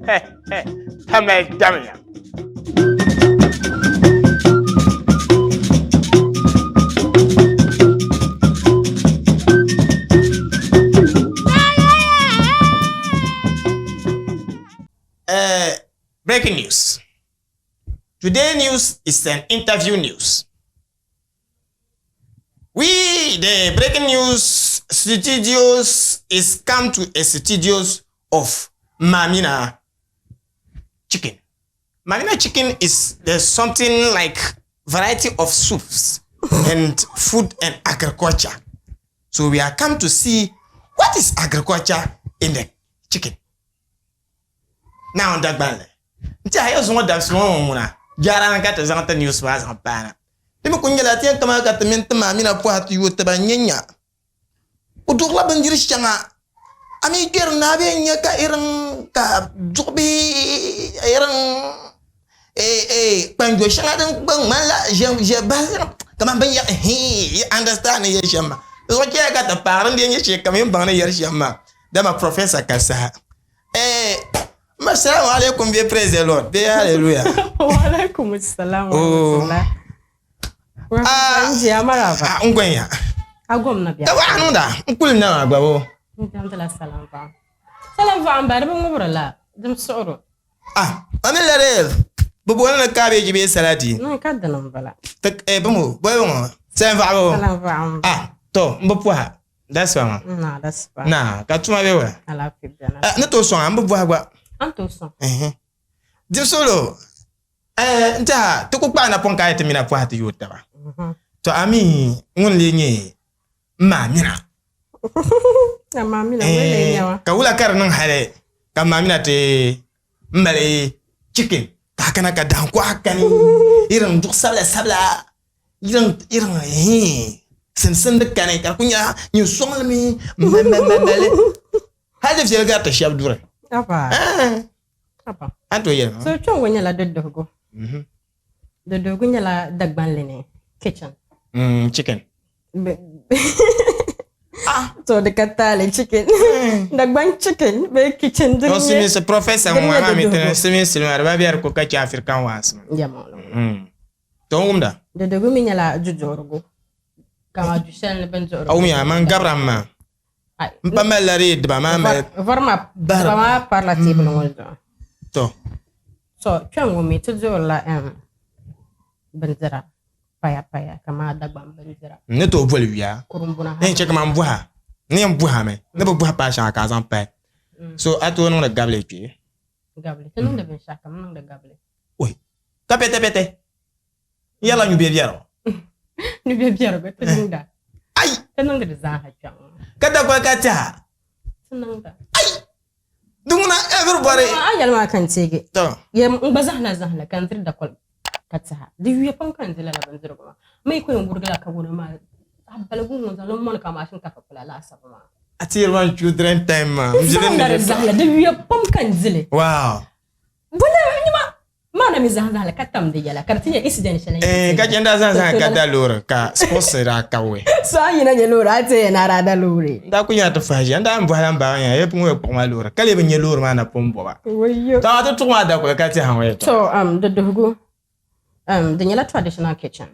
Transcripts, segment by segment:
Tamali damya. Uh, breaking news. Today news is an interview news. We, the breaking news studios, is come to a studios of Mamina chicken. Mamina chicken is there's something like variety of soups and food and agriculture. So we are come to see what is agriculture in the chicken. Naawuni Dagbanli n-tɛha ya zuŋɔ dabisili ŋɔ ŋuna jaara ni ka ti zaŋ ti news maa zaŋ paana. Di mi kuli nyɛla ti yɛn kamani ka ti mini ti ma Amina pɔha ti yooi tiba n-nyɛ nya o duɣirila bindiri shɛŋa a mi kpɛri ni a bee n-nya ka irin ka duɣu bee irin kpanjo shɛŋa din gba ŋmanila ʒe bahi kamani binyɛra you understand ni yɛli shɛm maa. Di zuɣu chɛya ka ti paari n-dee nyɛ shɛli kam yi ni baŋ ni yɛri shɛm maa dama professor ka saha. Eh, assalamu alaikum be praise the Lord. Be hallelujah. Wa alaikum assalam wa oh. rahmatullah. Ah, maraba. Ah, ngwenya. Agom na biya. Tawa anu da, nkuli na agba bo. Ndamdala salam ba. Salam ba amba bi ŋubiri la, dim suɣuro. Ah, ani la de bi booni ni cabbage bee saladi. No ka dini n bala. Ti eh bi mo, boli ŋɔ. Salam vaɣa bo. Salam vaɣa. Ah, to n bi pɔha. That's why. Na, that's why. Na, ka tuma be wala. Alaafee beni. Eh, ni tooi sɔŋ a, n bi bɔhi gba. An tooi sɔŋ. Dibisolo, eh, n tɛha ti ku kpaai napɔŋ ka a yi ti mina pɔha ti yooi taba. Mhm. To a mi ŋun lee nyɛ m ma Amina. A ma Amina, ŋun lee nyɛ wa? Ka wula ka di niŋ hali ka m ma Amina ti mali chicken ka a kana ka daŋkɔɣa kani irin duɣu sabila sabila irin irin hii simsimdi kani ka di ku nyɛla nyin sɔŋlimi m-mali hali di viɛli gari ti shɛba duri. Aba. Ah. Aba. A ni tooi yɛli ma? So kpɛŋ ŋɔ nyɛla duduhigu. Duduhigu nyɛla Dagbanli ni kitchen. Mm, chicken. Ah. So di ka taali chicken. Dagban chicken bee kitchen din No, nyɛ silimiinsi professor din ŋɔ nyɛ maa mi duduhigu. ti silimiinsi maa di ba bɛ di ko ka chɛ African ones. Yɛlimaŋli. To n wumda. Duduhigu mi nyɛla duduhirigu. Kaman du shɛli ni bini duhiri. A wumya man gabira m maa. M pa malila di diba maa mali. Vari maa diba maa parila teebuli ŋɔ zuɣu. To. To kpɛŋ ŋɔ mi ti duhirila bindira paya paya kamani Dagbaŋ bindira. N ni tooi boli yuya. Kurumbuna ha. N yɛn chɛ kaman bɔha. N ni yɛn bɔhami ni bi bɔhi paai shɛŋa ka a zaŋ pahi. So a tooi niŋdi gabili kpee. Gabili. Ti niŋdi binshɛɣu kam niŋdi gabili. Oi, ka pɛtɛpɛtɛ n yɛrila nyubɛ biɛrigu. Nyubɛ biɛrigu ti niŋda. Ai! Ti niŋdi di zaaha kpɛŋ. Ka dakoli ka tɛha. Ti niŋda. Ai! Di ŋuna everybody. A yɛli maa ka n teegi. To. Yɛ n gba zahina zahina ka n diri dakoli ka tɛha. Di yuya pam ka n di lala bindirigu maa. M mi ku yɛn wurigila kawana maa a baligu ŋun zaŋ li mɔni ka shinkaafa kpula laasabu maa. A ti yɛli maa children time maa. N zahina di zahina di yuya pam ka n dili. Wow. Bula nyima maa na mi zaŋ zaŋli ka tam di yɛla ka di ti nyɛ incident shɛli Eh, ka chɛ n daa zaŋ zaŋ ka da loori ka sports daa kabi So a yina nyɛ loori a ti yɛn a daa da loori. N daa ku nyɛla ti fahi ʒiya n daa yɛn bɔhila n baa nya yɛ ŋun yɛn kpuɣi ma loori ka lee bi nyɛ loori maa na pun bɔba. Wayo. To a ti tuɣi maa dakuli ka tiɛha ŋɔ yɛltɔɣa. To um, di duhigu um, di nyɛla traditional kitchen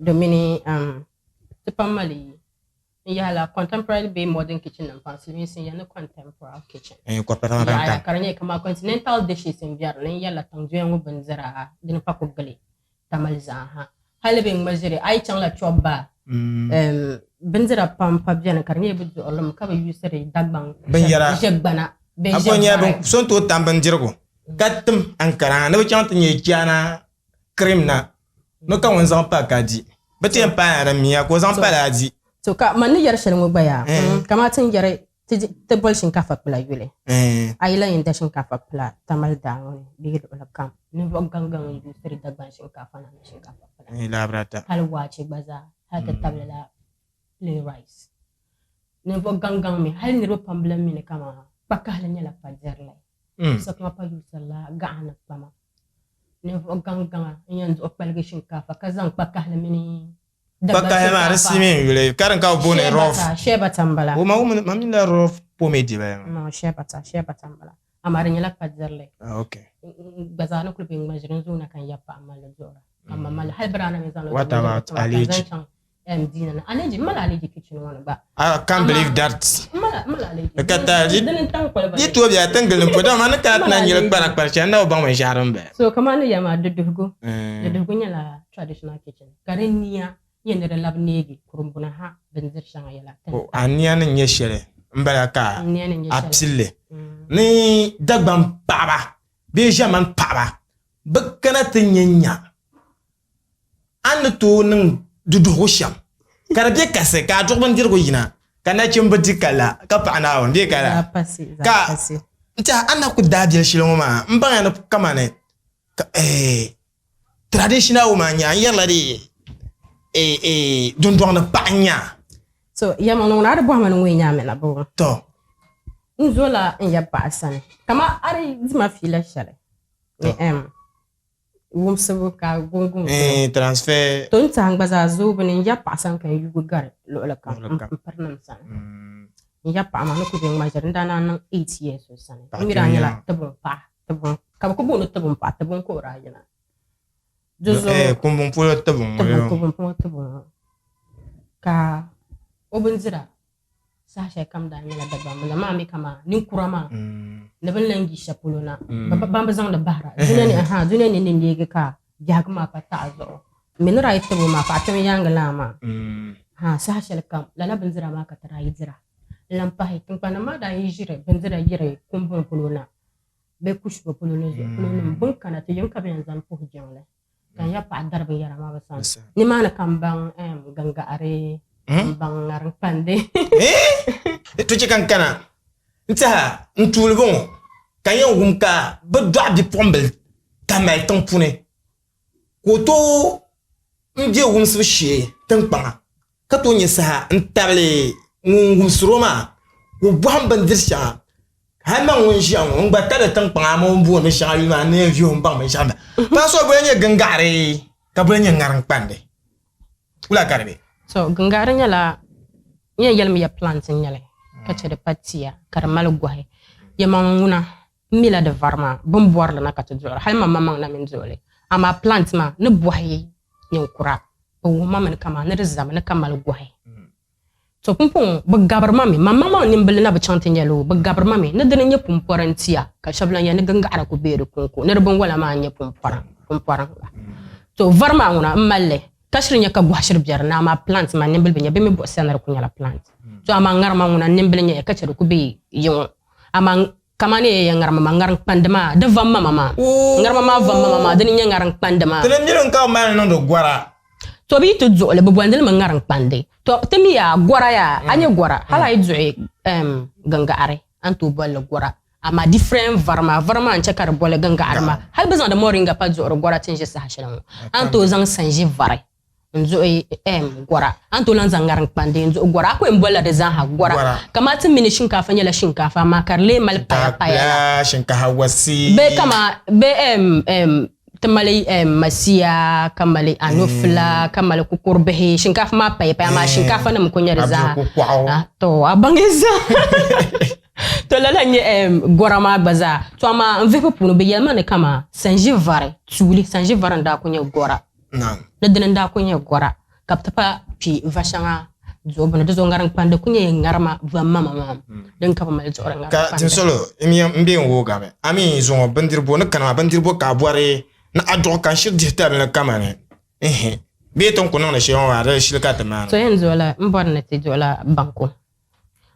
domini um, ti pam mali N yaha la contemporary bee modern kitchen nim pam silimiinsi n yɛli ni contemporary kitchen. Eh, kɔpira Yaɣaya ka di nyɛ kamani continental dishes n bɛ di ni n yɛlila tiŋduya ŋɔ bindira dini pa ku gili Tamale zaa ha. Hali bɛ ŋma ʒiri a yi chaŋla chop bar mm. bindira pam pa bɛni ka di nyɛ bɛ duɣiri li mi ka bɛ yusiri Dagbaŋ binyɛra ʒe gbana bee a ʒe ko nyɛ vari. so n tooi tam bindirigu ka tim Ankara ni bi chaŋ ti nyɛ Ghana cream na ni ka ŋun zaŋ pa ka di. Bɛ ti yɛn paai na di miya ka o zaŋ pala a di. To ka man ni yɛri shɛli ŋɔ gba yaa, kamani ti ni yɛri ti boli shinkaafa kpula yuli, a yi lahi yɛn da shinkaafa kpula Tamale daa ŋɔ ni bee luɣili kam, ninvuɣ gaŋ gaŋ n-yuusiri Dagbaŋ shinkaafa na ni shinkaafa kpula. Hali waache gba zaa, hali ti tabili la plain rice. Ninvuɣ gaŋ gaŋ mi, hali niriba pam bi lahi mi ni kaman kpakahili nyɛla kpa dirili. Sokama pa yuusirila gaɣa ni kpama. Ninvuɣ gaŋ gaŋa n-yɛn duɣi kpaligi shinkaafa ka zaŋ kpakahili mini Dagbaŋ Kpakahili maa di shinkaafa. silimiin yuli ka din ka bɛ booni Shea rough. butter, shea butter m-bala. O ma wum ma mi la rough pomade bala maa. No, shea butter, shea butter m-bala. Amaa di nyɛla pa dirili. Ah, okay. N gba zaa ni kuli be n gba ʒiri n zoona ka n ya paɣa mali duɣira. Ka m ma mali hali bɛ daa na mi zaŋ li What about Aleji? Zaŋ chaŋ diina ni. Aleji, m mali Aleji kitchen ŋɔ ni gba. I can't believe that. M mali m mali Aleji. Ka ta Dini n taŋ koliba Di tooi bia tiŋgili ni po dama ni kana ti na nyili kpara kpari shɛli n na bi baŋ binshɛɣu din bala. So kamani ni yɛli maa duduhigu. Duduhigu nyɛla traditional kitchen ka di nia nyɛ ni di labi neegi kurumbuni ha bindiri shɛŋa yɛla. A nia ni nyɛ shɛli n bala ka a pilli ni Dagbaŋ paɣaba bee ʒiɛmani paɣaba bi kana ti nya nya a ni tooi niŋ duduhigu shɛm ka di bɛ kasi ka a duɣi bindirigu yina ka nachimbi di ka la ka paɣa Naawuni bee ka la ka n tiɛha a ni na ku daa biɛli shɛli ŋɔ maa n baŋya ni kamani traditional woman n-nyɛ a n yɛrila di dundɔŋ ni paɣa n-nyɛ a. So yɛlimaŋli ŋuna a di bɔhima ni ŋun nyɛ a mi la boo? Tɔ. N zola n yab paɣa sani kama a di dima fiila shɛli ni wumsibu ka guŋguŋ transfer. To n tiɛha n gba zaa zoobu ni n yab paɣa sani ka n yuugi gari luɣili kam n piri nim sani. N yab paɣa maa ni kuli be ŋma ʒiri n daa naan niŋ 8 years o sani. N mi daa nyɛla tibuŋ paɣa. Tibuŋ ka bɛ ku booni tibuŋ paɣa tibuŋ ka o daa yina. Di zuɣu eh, kumbuŋ polo tibuŋ ŋɔ tibuŋ kumbuŋ polo tibuŋ ŋɔ ka o bindira saha shɛli kam daa nyɛla Dagbaŋ bindira maa mi kaman ninkura maa ni bɛ ni lan yi shɛli polo na ban bi zaŋdi bahira dunia ni aha dunia ni ni neegi ka biɛhigu maa pa taɣi zuɣu m mi ni daa yi tibi o maa paɣa kpɛm yaaŋa laa maa ha saha shɛli kam lala bindira maa ka ti daa yi dira n lan pahi tiŋkpannim maa daa yi ʒiri bindira yiri kumbuŋ polo na bee kushuba polo ni zuɣu polo nim bini kana ti yim ka bɛ yɛn zani puhi jiŋli ka n ya paɣa dari binyɛra maa bi sani nimaani ka n baŋ gangaɣiri n baŋ ŋariŋ kpandi. To chɛ ka n kana n tiɛha n tuuli bɔŋɔ ka n yɛn wum ka bɛ dɔɣi bipuɣimbila tamali tiŋ puuni ka o tooi n be wumsibu shee tiŋkpaŋa ka tooi nyɛ saha n tabili ŋun wumsiri o maa ka o bɔhim bindiri shɛŋa hali man ŋun ʒiya ŋɔ n gba tabili tiŋkpaŋa amaa o ni booni binshɛŋa yuli maa n ni yɛn vihi o n baŋ binshɛɣu m-bala. Paɣa so boli nyɛ gingaɣiri ka boli nyɛ ŋariŋ kpandi wula ka di be? So gingaɣiri nyɛla n yɛn yɛlimi ya plant n nyɛli ka chɛ di pa tia ka di mali gɔhi yɛlimaŋli ŋuna m mila di vari maa bɛ ni bɔri li na ka ti duɣiri hali man maŋmaŋ na mini duɣili amaa plant maa ni bɔhi ninkura bɛ wuhi ma mi ni kaman ni di zami ni ka mali gɔhi. To pumpɔŋɔ bɛ gabiri ma mi, man maŋmaŋ nimbili na bi chaŋ ti nya li o, bɛ gabiri ma mi ni dini n-nyɛ pumpɔrim tia, ka shɛba lan yɛli ni gingaɣira ku be di kɔŋko, ni di binwala maa n-nyɛ pumpɔrim, pumpɔrim la. To vari maa ŋuna m mali li, ka shiri nya ka gɔhi shiri be di ni, amaa plant maa nimbili bi nya, bɛ mi buɣisiya ni di ku nyɛla plant. To amaa ŋarima ŋuna nimbili nyɛya ka chɛ di ku be yi ŋɔ, amaa Kamani ya yɛn ŋarima maa, ŋariŋ kpandi maa, di vam mama maa. Ŋarima maa vam mama maa, dini n-nyɛ ŋariŋ kpandi maa. Ti ni miri n-ka bɛ maani niŋdi gɔra. To bɛ yi ti duɣi li, bɛ bolindi li mi ŋariŋ kpandi. To ti mi yaa, gɔra yaa, a nya gɔra, hali a yi duɣi gingaɣiri, a ni tooi boli li gɔra. Amaa different vari maa, vari maa n-chɛ ka di boli gingaɣiri maa. Hali bɛ zaŋdi moringa pa duɣiri gɔra ti ni ʒi saha shɛli ŋɔ, a ni tooi zaŋ sanʒi vari. n duɣi gɔra a ni tooi lahi zaŋ ŋariŋ kpandi n duɣi gɔra a ku yɛn bolila di zaaha gɔra kamani ti mi ni shinkaafa nyɛla shinkaafa amaa ka di lee mali paya paya la shinkaafa wasi bee kama bee ti mali masiya ka mali anofila ka mali kukuri bihi shinkaafa maa paya paya amaa shinkaafa nim ku nyɛ di zaaha to a baŋ zaa to lala n nyɛ gɔra maa gba zaa to amaa n vihibu puuni bi yɛli ma ni kama sanʒi vari tuuli sanʒi vari n daa ku nyɛ gɔra Ni dini n-daa kuli nyɛ gɔra ka bɛ ti pa kpi va shɛŋa duɣibu ni. Di zuɣu ŋariŋ kpandi kuli nyɛla ŋarima va mama maa din ka bɛ mali duɣiri ŋariŋ kpandi. Ka tinsolo m be n woogami a mi zuŋɔ bindiribo ni kana maa bindiribo ka a bɔri ni a duɣi ka n shiri dihi tabili ni kamani ehe bee ti ni ku niŋdi shɛli ŋɔ maa di shili ka ti maana. So yɛn duɣila m bɔri ni ti duɣila banku.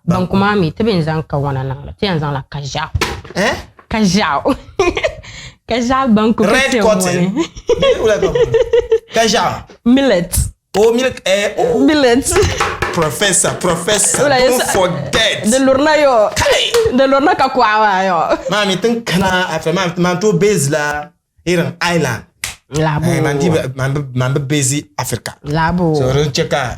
Banku maa mi ti bi yɛn zaŋ kawana niŋli ti yɛn zaŋla kaʒiɛɣu. Eh? Kaʒiɛɣu. Kaʒiɛɣu banku ka Red ti yɛn cotton. mɔni. Bee wula ka bɔni? Kaʒiɛɣu. Millet. Oh, milk. Eh, oh. Millet. Professor, professor, Wula don't yɛsa- forget. Di lurina yo. Kai. Di lurina ka kuɣa maa yo. Maa mi tin kana after maa maa to base la irin island. Laabu. Eh, man di man bi man bi base Africa. Laabu. So don che ka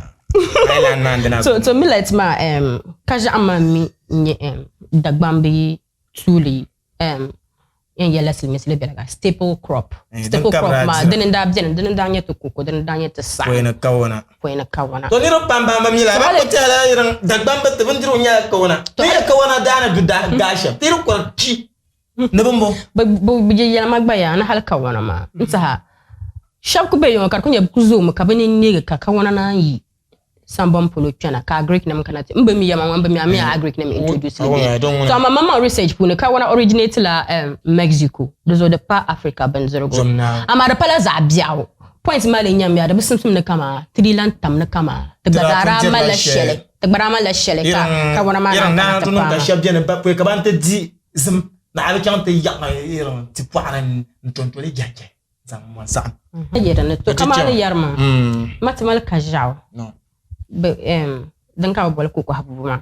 island man dina. So so millet maa um, ka ʒiɛɣu maa mi n-nyɛ um, Dagbambi tuuli um, yɛn yɛlila silimiinsili bela ka staple crop. Eh, Staple din crop kabira maa dira. dini n-daa beni dini n-daa nyɛ ti koko dini n-daa nyɛ ti saɣim Pɔi ni kawana. pɔi ni kawana. To niriba pam ban bi mi la, ba ku tɛhila irin Dagbambi ti bindirigu nyɛla kawana. Ti yɛ kawana daani du daa shɛm, ti yiri kɔri chi. Ni bimbo. Bi yɛlima gba yaa ni hali kawana maa n tiɛha shɛba ku be yiŋa ka di ku nyɛ bɛ ku zoomi ka bɛ nini neegi ka kawana naan yi sambani polo kpɛna ka agric nim kana ti n bi mi ya maa n bi mi a mi agric nim introduce li bee to amma maŋmaŋ research puuni kawana originate la Mexico di zuɣu di pa Africa bindirigu amaa di pala zaɣ biɛɣu point maa lee nyɛmi yaa di bi simsim ni kamaa ti dii lan tam ni kamaa ti gba zaa daa malila shɛli ti gba daa malila shɛli ka kawana maa naan kana ti paai maa. Shɛba beni pɔi ka ban ti di zim naɣa bi chaŋ ti yaɣi irin ti pɔɣini n-tonto li jɛhi jɛhi zaŋ mɔri saɣim. Yɛri ni to kamaa ni yɛri maa ma ti mali kaʒiɛɣu din ka bi boli kokoha bubu maa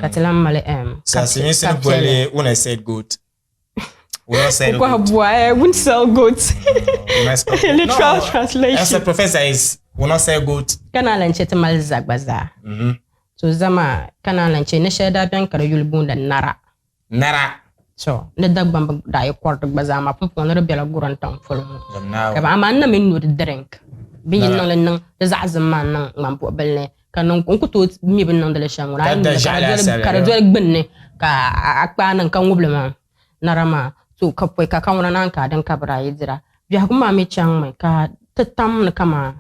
ka ti lan mali Silimiinsi ni boli when I said goat. Kokoha bua, eh, won't sell goat. Literal no, translation. As a professor is will not sell goat. Ka naan lan chɛ ti mali za gba zaa. To za maa ka naan lan chɛ ni shɛli daa bɛni ka di yuli booni Nara. Nara. To ni Dagbamba daa yi kɔri di gba zaa maa pumpɔŋɔ ni di bela Gurintiŋ polo ŋɔ. Ka amaa n na mi no di drink. Bɛ yi niŋ li niŋ di zaɣ zim maa niŋ ŋmambuɣibili ni ka niŋ n ku tooi mi bɛ ni niŋdi li shɛm ŋɔ a yi niŋ li ka di doli gbunni ka a kpaai niŋ ka ŋubili maa nara maa. To ka pɔi ka kawana naan ka din ka bɛ daa yi dira. Biɛhigu maa mi chaŋmi ka ti tam ni kaman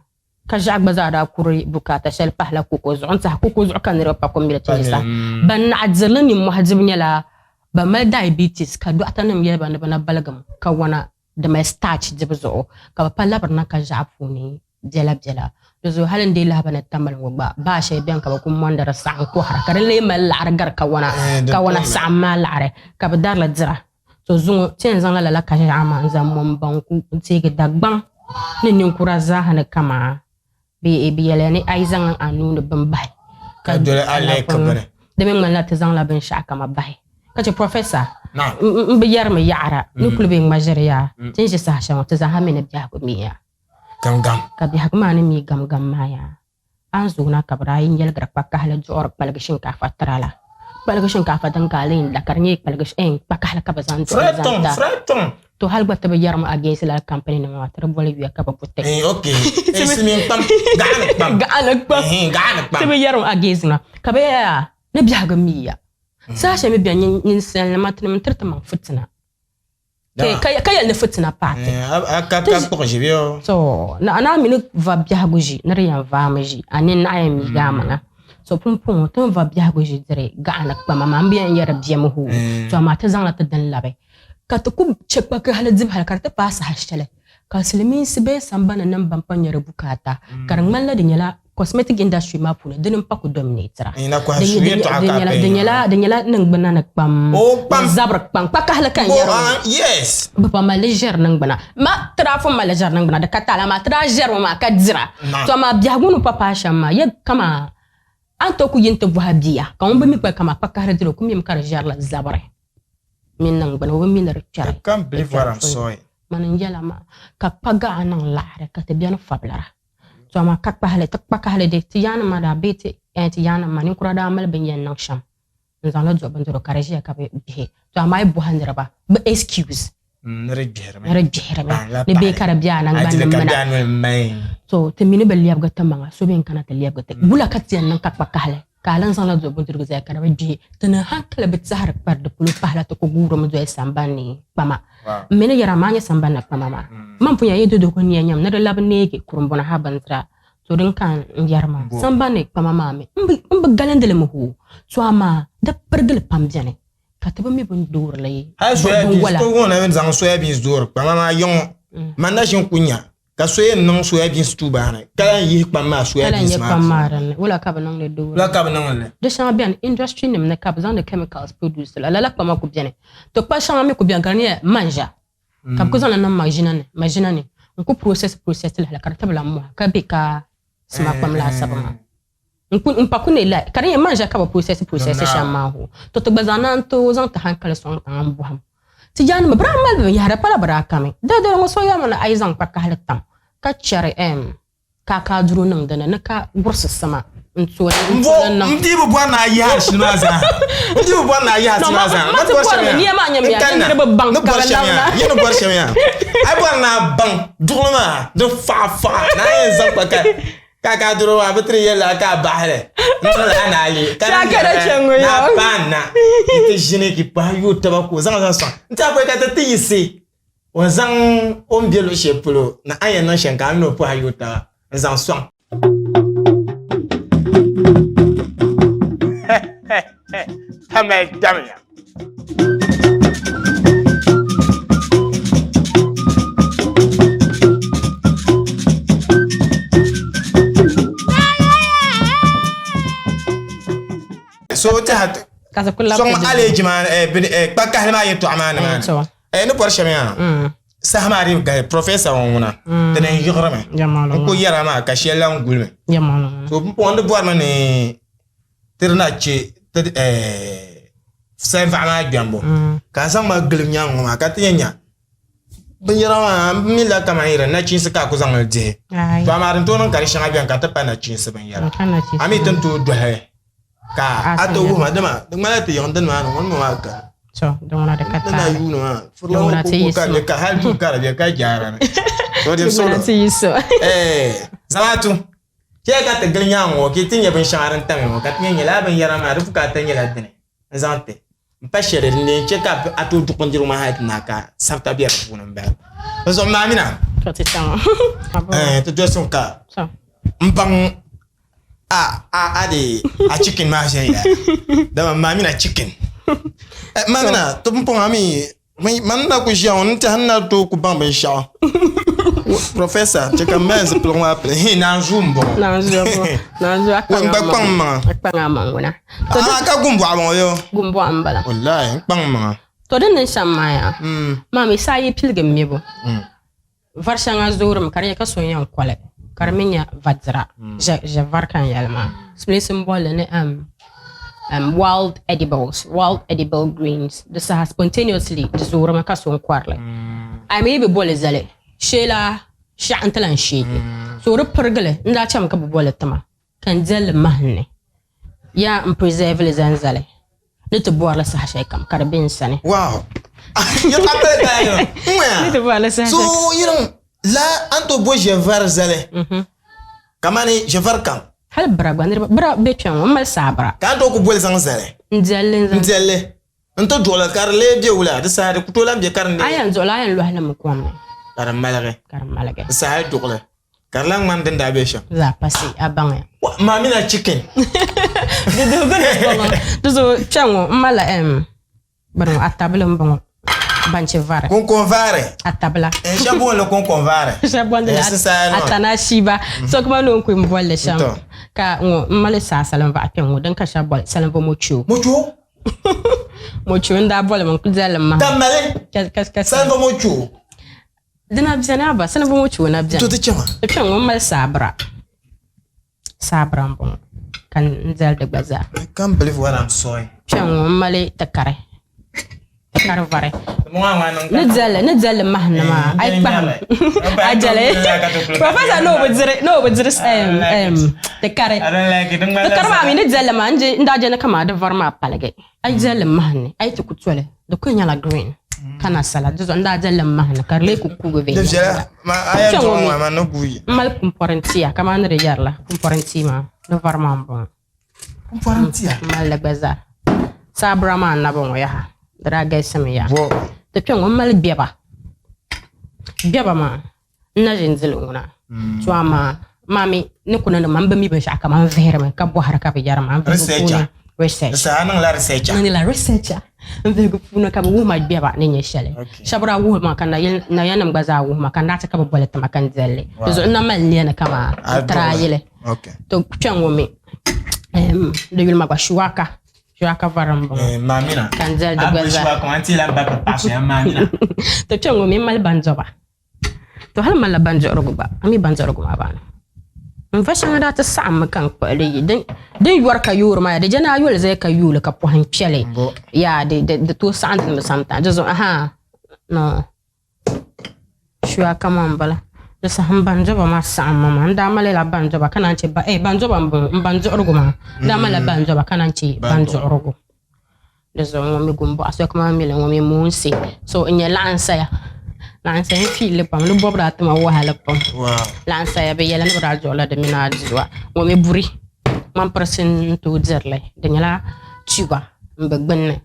Ka ʒiɛɣu gba zaa daa kuri bukaata shɛli pahila koko zuɣu n-tɛha koko zuɣu ka niriba pa kom yɛli ti Yisa. Ban naɣi dirili nimmɔhi dibu nyɛla ban mali diabetes ka dɔɣitanima yɛli ba ni bɛ na baligim kawana di mali starch dibu zuɣu ka bɛ pa labirina ka ʒiɛɣu puuni biɛla biɛla. Di zuɣu hali n-dii lahi ba ni Tamale ŋɔ gba baa shɛli beni ka bɛ kuli mɔndi di saɣim kɔhira ka di lee mali laɣiri gari kawana kawana saɣim maa laɣiri ka bɛ darili dira. To zuŋɔ ti yɛn zaŋla lala kaʒiɛɣu maa n-zaŋ mɔm banku n-teegi Dagbaŋ ni ninkura zaaha ni kamaa bɛ yɛliya ni a yi zaŋ a nuu ni bini bahi ka doli a like bini. Di mi ŋmanila ti zaŋla binshɛɣu kama bahi ka chɛ Professor m bi yɛrimi yaɣira ni kuli bɛ ŋma ʒiri yaa ti ni ʒi saha shɛli ŋɔ ti zaaha mi ni biɛhigu miya Gamgam. Ka biɛhigu maa ni mi gamgam maa yaa. A ni zoona ka bɛ daa yi nyɛligiri kpakahili duɣiri kpaligi shinkaafa tira la. Kpaligi shinkaafa din ka a lee la ka di nyɛ kpaligi eh, kpakahili ka bɛ zaŋ duɣi zaŋ ta. To hali gba ti bi yɛrimi against lala company nima maa ti di boli yuya ka bɛ bu ti. Eh, okay. Eh, silimiin kpam, gaɣa ni kpam. Gaɣa ni kpam. Eh, gaɣa ni kpam. Ti bi yɛrimi against ŋa ka bɛ yɛya ni biɛhigu miya. Saha shɛli mi bɛni ninsalinima tinim n-tiri ti maŋ fitina. Ka yɛli ni fitina paati. Ka kpuɣi ʒi bɛ o. To a naa mi ni va biɛhigu ʒi ni di yɛn vaami ʒi a nini naɣ yɛn miigi a maŋa. To pumpɔŋɔ ti ni va biɛhigu ʒi diri gaɣa ni kpama maa m bi yɛn yɛri bɛmi hoo. To amaa ti zaŋla ti dini labi ka ti ku chɛ kpakahili dibu hali ka di ti paai saha shɛli ka silimiinsi bee sambani nim ban pa nyɛri bukaata ka di ŋmanila di nyɛla cosmetic industry maa puuni dini n-pa ku dominatira. Di nyɛla di nyɛla niŋgbuna ni kpam ni zabiri kpam kpakahili ka n yɛri ŋɔ. Yes. Bɛ pa mali li ʒiri niŋgbuna. Ma ti daa pun mali li ʒiri niŋgbuna di ka taali amaa ti daa ʒirimi maa ka dira. To amaa biɛhigu ni pa paai shɛm maa ya kaman a ni tooi ku yi nti bɔhi bia ka ŋun bi mi kpali kaman kpakahili dira o ku mimi ka di ʒirila zabiri mini niŋgbuna o bi mi ni di kpɛri. I can't believe what I'm sawing. Mani n-yɛla maa ka kpa gaɣa niŋ laɣiri ka ti beni fabilira. To amaa ka kpahili, ti kpakahili di ti yaanima maa daa bee ti eh ti yaanima maa ninkura daa mali bini yɛn niŋ shɛm n-zaŋ li duɣi bindirigu ka di ʒiya ka bɛ gbihi. To amaa a yi bɔhi niriba bɛ excuse Ni di gbihirimi. ni di gbihirimi ni bee ka di be a nangbani ni mina. To ti mi ni bi lɛbigi ti maŋa so bee n-kana ti lɛbigi ti. Wula ka ti yɛn niŋ ka kpakahili ka a lan zaŋ li duɣi bindirigu zali ka di bi gbihi? Ti ni hankali bi tɛhiri kpari di polo pahila ti ku guurimi doli sambani ni kpama. M mi ni yɛra maa nyɛ sambani ni kpama maa. Man pun yɛn yi dodoko nia nyam ni di labi neegi kurimbuni ha bindira, to din ka n yɛri maa. Sambani ni kpama maa mi, m bi galindi li mi hoo, to amaa di pirigili pam beni ka ti bi mi bɛ ni doori li Hali soya beans, binwala. ti wuhi ni bɛ ni zaŋ soya beans doori kpama maa yiŋɔ, man na ʒini ku nya Ka so yɛn niŋ soya beans stew baani ka lahi yihi kpam maa soya Ka lahi beans nyɛ maa kpam puuni. maa dinni. Wula ka bɛ niŋdi doori? Wula ka bɛ niŋdi li? Di shɛŋa beni industry nim ni ka bɛ zaŋdi chemicals produce li. Lala kpama ku beni. To kpa shɛŋa mi ku beni ka di nyɛla manʒa ka bɛ ku zaŋli niŋ maʒina ni maʒina ni n-ku process process li hali ka di ti bi lahi mɔhi ka be ka sima kpam laasabu maa. N pa ku ne la ka di nyɛ manʒa ka bi process process shɛm maa hoo. To ti gba zaa naan tooi zaŋ ti hankali sɔŋ tiŋa n bɔhim ti jaanima bɛ daa mali binyahari pala bɛ daa kami. Daadali ŋɔ so yɛlimi ni a yi zaŋ kpakahili tam ka chɛri kaakaaduro niŋ di ni ni ka gurisi sima n tooi N bo niŋ. n dii bi bɔri ni a yihi a shili maa zaa. N dii bi bɔri ni a yihi a shili maa zaa. Ma ti bɔri mi nia maa nyɛmiya ni niriba baŋ Ni ka bɔri bɛ shɛm labina. yaa. Yi ni bɔri shɛm yaa. A yi bɔri ni a baŋ duɣili maa di faɣa faɣa ni a yɛn zaŋ kpakahili. Ka ka doro maa bi tiri yɛlila ka a baɣali n niŋla a naa yi ka Shaka da kpɛŋ ŋɔ na yɔ. paan na yi ti ʒini ki pahi yooi taba ka o zaŋ zaŋ sɔŋ n tiɛha pɔi ka ti ti yiɣisi o ni zaŋ o ni bɛ luɣu shɛli polo ni a ni yɛn niŋ shɛm ka a mini o pahi yooi taba n zaŋ sɔŋ. Pa mali damya. So tɛha Ka ti kuli labi sɔŋ ti aleji maa kpakahili maa yɛltɔɣa maa ni maa ni. Ni bɔri shɛm yaa saha maa dii gari professor ŋɔ ŋuna di ni yiɣirimi n ku yɛra maa ka shɛli lan gulimi so pumpɔŋɔ di bɔrimi ni ti di na chɛ ti sanvaɣu maa gbɛmbu ka a zaŋ ma gili nyaŋ ŋɔ maa ka ti yɛn nya binyɛra maa n mi la kamani yɛra nachiinsi ka a ku zaŋli dihi to amaa din tooi niŋ ka di shɛŋa biɛni ka ti pa nachiinsi binyɛra a mi ti ni tooi dɔhi ka a ti wuhi ma dama di ŋmanila ti yiŋ dini maa ni ŋuni maa kani To, di ŋuna di ka ni na taali. yuuni maa furila Di ŋɔ ŋuna ti ku ka yiɣisi. bɛ ka hali duu ka di bɛ ka jaara ni to Di di ŋuna solo ti yiɣisi. eh zamaatu chɛ ka ti gili nyaŋ ŋɔ ka ti nyɛ binshɛŋa din tamya ŋɔ ka ti nyɛ nyɛla binyɛra maa di bukaata nyɛla dini n zaŋ ti n pa shɛli din yɛn chɛ ka a tooi duɣi bindirigu maa hali ti naai ka sabita bɛ di puuni n bala di zuɣu maamina To ti chaŋ. eh ti dolisi ka To. n baŋ a a a de a chicken maa viɛnyɛla dama maa mina chicken eh, maa mina to pumpɔŋ a mi man na ku ʒiya ŋɔ n tiɛha n na tooi ku baŋ binshaɣu professor chɛ ka m mali zipiligu maa pili hi naanzuu n bɔŋɔ Naanzuu n bɔŋɔ naanzuu a n gba kpaŋ n maŋa a kpaŋ a maŋ ŋuna a ka gumbɔɣu bɔŋɔ yo gumbɔɣu n bala wallahi n kpaŋ n maŋa to din niŋ shɛm maa yaa maa mi saa yi piligi mibu Vari shɛŋa zoorimi ka di nyɛ ka so n-yɛn koli ka di mi nyɛ va dira. Ʒe vari ka n yɛli maa. Sulinsi m-boli li ni wild edibles, wild edible greens. Di saha spontaneously di zoorimi ka so n-kɔri li. A mi yi bi boli zali sheela shɛɣu nti lan sheegi. So di pirigili n daa chami ka bi boli ti ma ka n deli li mahim ni yaa m preserve li zaŋ zali. Ni ti bɔri li saha shɛli kam ka di be n sani. Wow. Yɛltɔɣa pali pali ni ŋɔ. Ni ti bɔri li saha So shɛli. yiriŋ la a ni tooi bo ʒɛvari zali kamani ʒɛvari kam. Hali bira gba niriba bira be kpɛŋ ŋɔ m mali saa bira. Ka a ni tooi ku boli zaŋ zali. N diɛli li n zaŋ. N diɛli li n ti duɣili ka di lee be wula di saha di ku tooi lan be ka di A yɛn duɣili a yɛn lɔhi li mi kom ni. Ka di maligi. Ka di maligi. Di saha hali duɣili. Ka di lahi ŋmani din daa be shɛm. Zaa pasi a baŋya. Mamina chicken. Di duhigu ni bɔŋɔ. Di zuɣu kpɛŋ ŋɔ m malila bini ŋɔ atabili m bɔŋɔ banchi vari. Kunkun vari. Atabila. Shɛba booni li kunkun vari. Shɛba booni li atanashiba. So kuma ni o ni kuli boli li shɛm. Ka ŋɔ m mali saa salinvaɣu kpɛŋ ŋɔ din ka shɛba boli salinva mochoo. Mochoo? Mochoo n daa boli mi n kuli dɛli li m maha. Ka mali salinva mochoo. Dina beni aba, Silibu ŋɔ chuo na beni. To ti chama. Ti kpɛŋ ŋɔ mali saabira. Saabira m-bɔŋɔ ka n dɛli di gba zaa. I can't believe what I'm sawing. Kpɛŋ ŋɔ m mali tikari. Tikari vari. Ni dɛli ni dɛli mahim ni maa a yi kpahim a jɛli professor ni o bi diri ni o bi diri tikari. Tikari maa mi ni dɛli maa n daa jɛni kaman di vari maa paligi. A yi dɛli mahim ni a yi ti ku toli di kuli nyɛla green ka na sala di zuɣu n daa dɛli mahim ni ka di lee ku kuugi Di viɛla ma a yɛn Kpɛŋ duɣi ŋɔ ŋɔ ma ni guuyi. M mali pumpɔrintia kamani ni di yɛrila pumpɔrintia maa di vari maa m-bɔŋɔ. Pumpɔrintia? M mali li gba zaa. Saabira maa n-na bɔŋɔ yaha di daa galisimi yaha. Bɔ. Ti kpɛŋ ŋɔ m mali gbɛba. Gbɛba maa n na ʒi n-dili ŋuna. To amaa maa mi ni ku niŋdi ma m bi mi binshɛɣu kaman vihirimi ka bɔhiri ka bɛ yɛri ma n vihigu puuni Researcher. research. Di saha a niŋla researcher. N niŋla researcher. N vihigu puuni ka bɛ wuhi ma gbɛba ni nyɛ shɛli. Shɛba daa wuhi ma ka nayanim gba zaa wuhi ma ka n daa ti ka bɛ boli ti ma ka n deli li. Di zuɣu n na mali nia ni kaman n try li. To kpɛŋ ŋɔ mi di yuli ma gba Shuwaka. Shuwaka vari m-bɔŋɔ. Maamina. Ka n deli di gba A zaa. boli Shuwaka maa n ti lan ba bi paɣa so ya maamina. To kpɛŋ ŋɔ mi m mali bandoba. To hali malila banduɣirigu gba, a mi banduɣirigu maa baani. N va shɛŋa daa ti saɣimmi ka n kpuɣi li yi. Din yɔri ka yoori maa yaa, di je ni a yoli zali ka yooli ka pɔhim kpe li. Yaa di tooi saɣindi mi sometime. Di zuɣu ahaa no shuaka maa m-bala. Di saha m banduba maa saɣimmi maa. N daa malila banduba ka naan che ba eh banduba m-bɔŋɔ m banduɣirigu maa. N daa malila banduba ka naan che banduɣirigu. Di zuɣu ŋɔ mi gumbɔɣu so kamani mi li ŋɔ mi moonsi. So n nyɛ laɣinsaya. Laɣinsaya n fiili pam di bɔbu daa tima wahala pam. Laɣinsaya bɛ yɛla ni bɛ daa duɣila di mini aduwa. Ŋɔ mi buri ŋmanpirisi n tooi dirili di nyɛla tuba n be gbunni.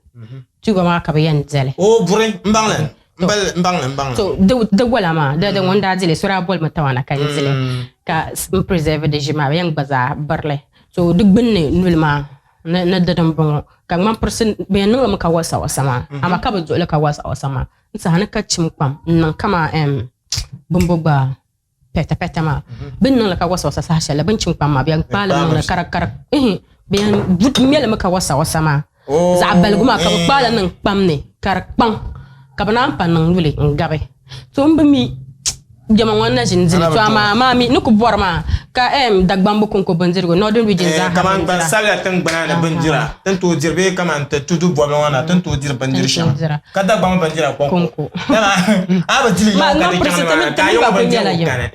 Tuba maa ka bɛ yɛn deli. O buri n baŋ li n baŋ li n baŋ li. So di gola maa di ŋun daa dili so daa bolimi tawana ka n dili ka n preserve di ʒi maa bɛ yɛn gba zaa birili. So di gbunni nuli maa ni di din bɔŋɔ ka ŋmanpirisi bɛ yɛn niŋlimi ka wasa wasa maa amaa ka bi duɣili ka wasa wasa maa n saha ni ka chim kpam n niŋ kama bimbo gba pɛta pɛta maa bɛ ni niŋli ka wasa wasa saha shɛli la bɛ ni chim kpam maa bɛ yɛn kpaali niŋli ka di bɛ yɛn ŋmɛlimi ka wasa wasa maa zaɣ baligu maa ka bɛ kpaali niŋ kpam ni ka di kpaŋ ka bɛ naan pa niŋ yuli n gabi to n bi mi jɛma ŋɔ na ʒini dili to amaa maa mi ni ku bɔri maa ka Dagbamb konko bindirigu Northern region zaa Kaman gbansabila tiŋgbana ni bindira ti ni tooi diri bee kaman ti tudu bɔbili ŋɔ na ti ni tooi diri bindiri shɛŋa ka Dagbamb bindira konko dama a bi dili yɛŋ ka di chaŋ nimaani ka a yɛŋ bindirigu kani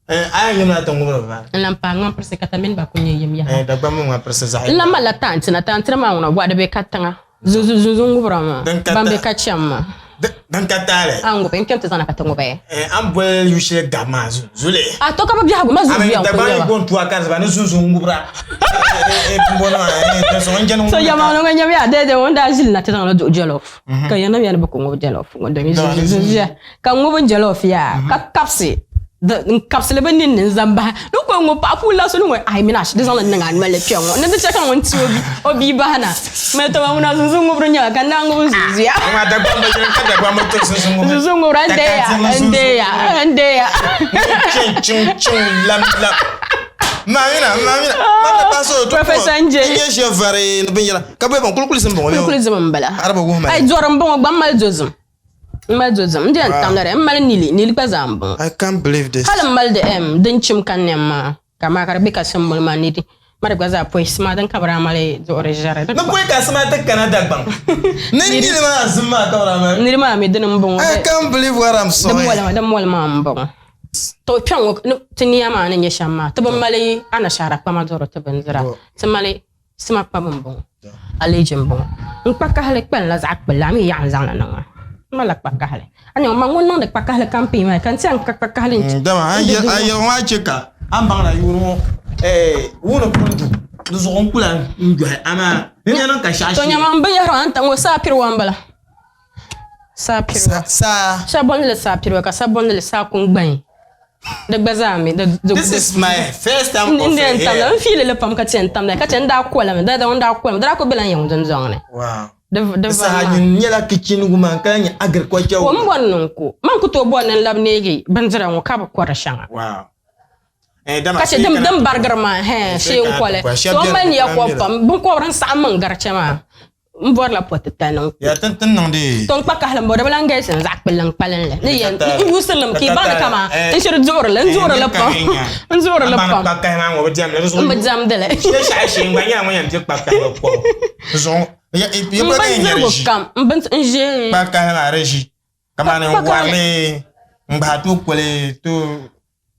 a yɛn yimla ti ŋubiri ba n lan paai ŋmanpirisi ka ti mini ba ku nyɛ yim yaha Dagbamb ŋmanpirisi zaɣ n lan malila taantina taantina maa ŋuna waɣa di be katiŋa Zunzun ŋubira maa, ban be ka cham maa. Din ka taali. A ŋubi, n kpɛm ti zaŋna ka ti ŋubi. A ni boli yu shɛli gabi maa zunzuli. A to ka bi biɛhigu ma zunzuya n ku nyɛba. Dagbaŋ tua ka di ni zunzun ŋubira. So yɛma ŋɔ nyɛmiya dɛdɛ ŋun daa ʒili na ti zaŋla duɣu jollof ka yɛn niŋ ya ni bi ku ŋubi jollof ŋɔ domi zunzuya ka ŋubi jollof yaa ka kabisi n kabisili bi ninni n zaŋ bahi ni ko ŋɔ paɣa puuni la so ni ŋɔ ai mina di zaŋli niŋ a nolli kpɛ ŋɔ ni di chɛ ka ŋun ti o bia bahi na mali taba ŋuna zunzun ŋubiri nyɛla ka naa ŋubi zunzuya zunzun ŋubira n deeya n deeya n deeya chiŋ chiŋ lam lam mamina mamina mamina paso to Professor Nje n yɛ shɛ vari ni binyɛra ka bɛ ban kulikuli zim bɔŋɔ kulikuli zim n bala a di bi wuhi ma ai dɔri n bɔŋɔ gba m mali dozim N mali dozim n di yɛn tam la di n mali nili nili gba zaa n bɔŋɔ. I can't believe this. Hali n mali di em din chim ka nɛm maa ka maa ka di bɛ ka simbuli maa nidi ma di gba zaa pɔi sima din ka bi daa mali duɣuri ʒɛri. Ni pɔi ka sima ti kana Dagbaŋ ni nili maa zim maa ka bi daa mali. Nili maa mi dini n bɔŋɔ. I can't believe what I'm seeing. Din moli maa n bɔŋɔ. To kpɛŋ ŋɔ ti niya maa ni nyɛ shɛm maa ti bi mali anashaara kpama duɣuri ti bindira ti mali Sima kpabu m-bɔŋɔ, aleeji m-bɔŋɔ. N kpakahili kpalinla zaɣ kpulli, a mi yaɣa n-zaŋ li niŋ maa. M malila kpakahili. A nya ma ŋun niŋdi kpakahili campaign maa ka n tiɛhi n ka kpakahili n Dama a yɛligu maa chɛ ka a ni baŋda yuuni ŋɔ wuuni pun du di zuɣu n kula n dɔhi amaa di ni niŋ ka shɛɣu To nyama n binyɛhiri maa n ta ŋɔ saa piriwa m-bala. Saa piriwa. Saa. Shɛba booni li saa piriwa ka shɛba booni li saa kungbaŋ. Di gba zaa mi. This is my first time of N tamla n fiili li pam ka chɛ n tamla ka chɛ n daa kolimi dada n daa kolimi di daa kuli bela n yiŋ dundɔŋ ni. Wow. Di saha nyin nyɛla kitchen woman ka lahi nyɛ agriculture woman. O m bɔri ni n ku. Man ku tooi bɔri ni n labi neegi bindira ŋɔ ka bi kɔri shɛŋa. Wow. Ka chɛ din barigiri maa hɛn shee n koli. So m mali niya kɔbu pam binkɔbiri n saɣim mi n gari chɛ maa. N bɔrila pɔti tali n Ya tin tin niŋdi. To n kpa kahili m-bɔri di bi lan galisi n zaɣ kpulli n kpalinli ni yɛn n yuusiri li mi ka yi baŋ ni kaman n shiri duɣiri li n duɣiri li pam n duɣiri li pam kpa kahi maa ŋɔ bi diɛmdi di zuɣu n bi diɛmdi li shee shɛhi shee n gba nyɛla ŋun yɛn di kpa kahili kɔbu di zuɣu n bindirigu kam n bin n ʒe kpa kahi maa di ʒi kamani n warili n gbahi to koli to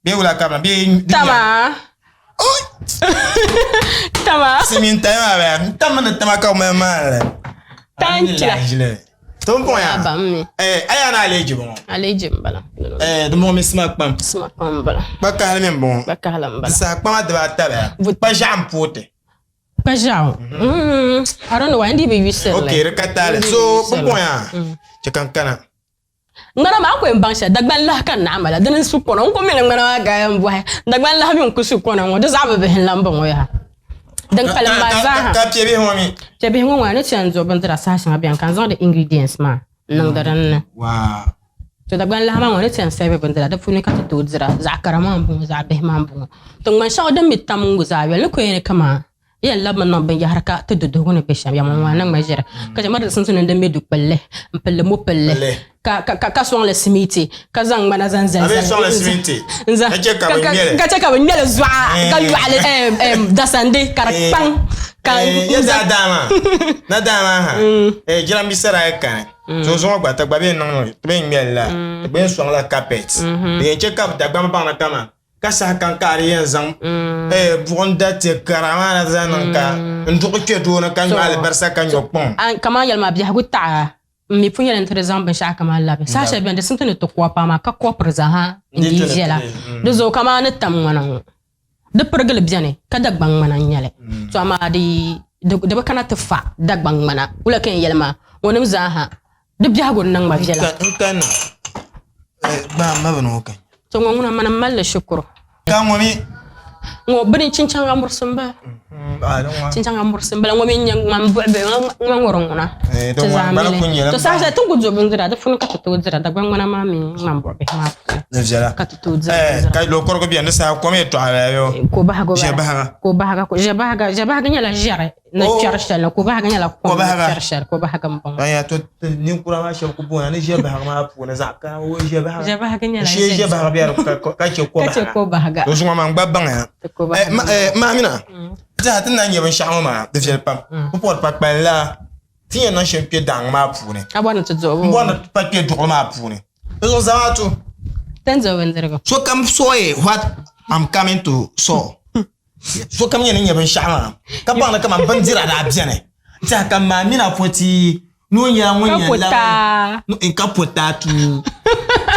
bee wula ka bee tama tama silimiin tali maa baya n tam ni tama ka mali maali tanchila to n bɔŋɔ ya eh aya na aleji bɔŋɔ aleji n bala eh di mɔŋɔ mi sima kpam sima kpam n bala kpa kahili mi n bɔŋɔ kpa kahili n bala di saha kpama dibaata baya kpa ʒiɛɣu n pooti Kpa ʒiɛɣu I don't know why n dii bi yuusiri li okay di ka taali so bi bɔŋɔ ya chɛ ka n kana Ŋmana maa ku yɛn baŋ shɛli, Dagban lahi ka naɣ mala, dini n-su kɔna, n ku mi ni ŋmana maa ka yɛn bɔhi, Dagban lahi mi n-ku su kɔna ŋɔ, di zaɣ bibihi n-lan bɔŋɔ yaha. Din kpalim maa zaa ha. Ka piɛbihi ŋɔ mi? Piɛbihi ŋɔ ŋɔ, a ni ti yɛn duɣi bindira saha shɛŋa bɛni ka n zaŋdi ingredients maa n-niŋdi din ni. To Dagban lahi maa ŋɔ, a ni ti yɛn serve bindira, di puuni ka ti tooi dira, zaɣ kara maa m-bɔŋɔ, zaɣ bihi maa m-bɔŋɔ. To ŋmani shɛŋa din mi tam ŋɔ zaa yoli ni ku yɛn ni kaman yɛn labimi niŋ binyahari ka ti duduhigu ni be shɛm yɛma ŋɔ niŋ ma ʒiri ka chɛ ma di sunsuuni din be du kpulli n pilli mo pilli ka ka ka sɔŋli simiti ka zaŋ ŋmana zaŋ zali zali sɔŋli simiti ka chɛ ka bi ŋmɛli ka chɛ ka bi ŋmɛli zuɣa ka yɔɣili dasandi ka di kpaŋ ka ya daa daa maa na daa maa ha jiranbiisa daa yi kani so zuŋɔ gba ti gba bɛ niŋ ti bɛ ŋmɛli la ti bɛ sɔŋla carpet di yɛn chɛ ka Dagbamba baŋ ni kaman Ka saha kam ka a di yɛn zaŋ buɣim da ti kara maa na zaŋ niŋ ka n duɣi kpe doo ni ka nyo alibarisa ka nyo kpaŋ. Kaman yɛli maa biɛhigu taɣi N mi pun yɛli ni ti di zaŋ binshɛɣu kam labi. Saha shɛli beni di simti ni ti kɔpi amaa ka kɔpiri zaa ha n-dii viɛla. Di zuɣu kaman ni tam ŋmana ŋɔ, di pirigili beni ka Dagbaŋ ŋmana n-nyɛ li. To amaa di di bi kana ti fa Dagbaŋ ŋmana. Wula ka n yɛli maa? Ŋɔnim zaa ha di biɛhigu niŋ ma viɛla. N kanna gbaai m ma bini ŋɔ ka. To ŋɔ ŋuna mani m mali li shikuru. Ka ŋɔ mi? Ŋɔ bini chinchaŋa murisi m-bala. Chinchaŋa murisi m-bala. Ŋɔ mi n-nyɛ ŋmani buɣibihi ŋma ŋɔ di ŋuna. Ti zaa mi li. To saha shɛli ti ni ku duɣi bindira di puuni ka ti tooi dira Dagbaŋ ŋmana maa mini ŋmani buɣibihi maa puuni. Di viɛla. Ka ti tooi diri bindira. Ka luɣ kɔrigu beni di saha kom yɛltɔɣa bala yoo. Ko bahigu bala. Ʒe bahiga. Ko bahiga. Ʒe bahiga. Ʒe bahiga nyɛla ʒiɛri. ni kpɛri shɛli ni kobahiga nyɛla kom ni kpɛri shɛli kobahiga n bɔŋɔ aya to ninkura maa shɛba ku boona ni ʒe bahiga maa puuni zaɣ kara o ʒe bahiga ʒe bahiga nyɛla shee ʒe bahiga bɛ ka chɛ ka chɛ kobahiga to zuŋɔ maa n gba baŋya maamina tiha ti na nyɛ binshaɣu ŋɔ maa di viɛli pam bi pɔri pa kpali la ti yɛn niŋ shɛm kpɛ daŋ maa puuni a bɔri ni ti duɣi n bɔri ni pa kpɛ duɣuli maa puuni di zuɣu zamaatu tin duɣi bindirigu sokam sɔye what I'm coming to saw Sokam nyɛ ni nyɛ binshɛɣu maa ka baŋ ni kaman bindira daa beni n-tɛha ka maa mini a pɔti ni o nyɛla ŋun yɛn labi ka po taa tuu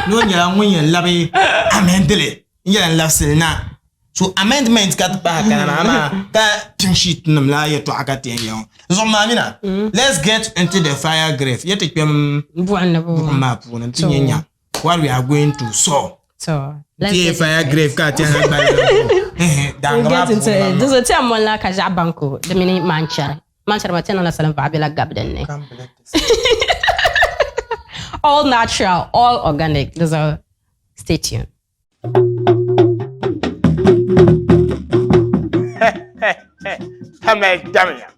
ni o nyɛla ŋun yɛn labi amendili n-yɛla n-labisili na. So amendment ka ti pahi kana maa amaa ka pink sheet nim la yɛtɔɣa ka ti yɛn yɛli ŋɔ. Di zuɣu maa mina let's get into the fire grave yɛ ti kpɛm buɣim maa puuni nti nyɛ nya. What we are going to saw. So, let's get fire grave ka ti hã gbali daanga maa puuni maa. Di zuɣu ti yɛn moli la ka ʒiɛɣu banku di mini manchɛri. Manchɛri maa ti yɛn niŋla salim vaɣa bela gabi din ni. All natural, all organic. Di zuɣu stay tuned. Tamali damya.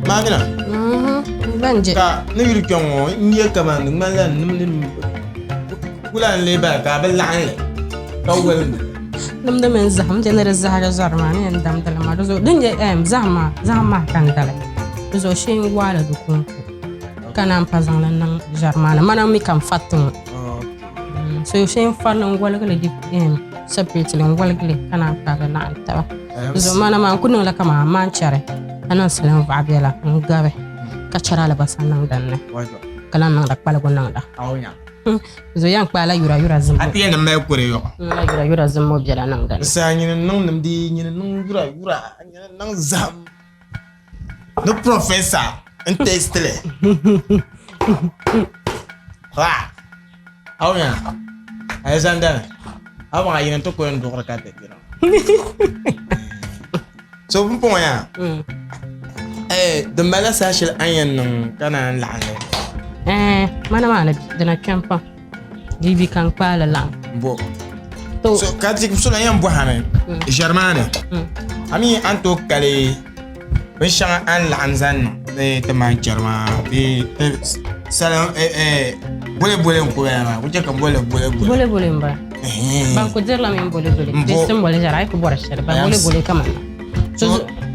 Maamina ka ni yuli kpɛŋ ŋɔ n nyɛ kaman di ŋmanila nimdi kula n lee bala ka a bi laɣim li ka woligi nimdi mini zahim je ni di zahari zɔri maa ni yɛn damdili maa di zuɣu din nyɛ zahim maa zahim maa ka n dali di zuɣu shee n waali di konko ka naan pa zaŋli niŋ ʒɛri maa ni mana mi ka n fati ŋɔ So shee n farili n woligili di separately n woligili ka naan kpaagi laɣim taba zuɣu mana maa n ku niŋla kamani maan chɛri ka niŋ silim vaɣa biɛla n gabi ka chɛri alibarisa niŋ dinni ka lahi niŋdi kpaligu niŋda zuɣu yɛn kpaala yura yura zimbo a ti yɛn mali kuri yɔɣu yura yura zimbo biɛla niŋ dinni saha nyini niŋ nimdi nyini niŋ yura yura nyini niŋ zaham ni professor n test li ha awunya Alexander abaŋ a yini ti ku yɛn duɣuri ka ti dira so pumpɔŋɔ yaa din malila saha shɛli a ni yɛn niŋ ka naan laɣim li Mana maa ni dina kpɛm pam di bi ka n kpaali laɣim bo so ka ti so la yɛn bɔhimi ʒɛri maa ni a mi a ni tooi kali binshɛŋa a ni laɣim zaŋ niŋ bee ti maan chɛri maa bee salim bole bole n ku bala maa ku chɛ ka n boli bole bole bole bole n bala ban ku dirila mini bole bole N bo. bee simboli ʒɛri a yi ku bɔri shɛli ban bole bole kaman so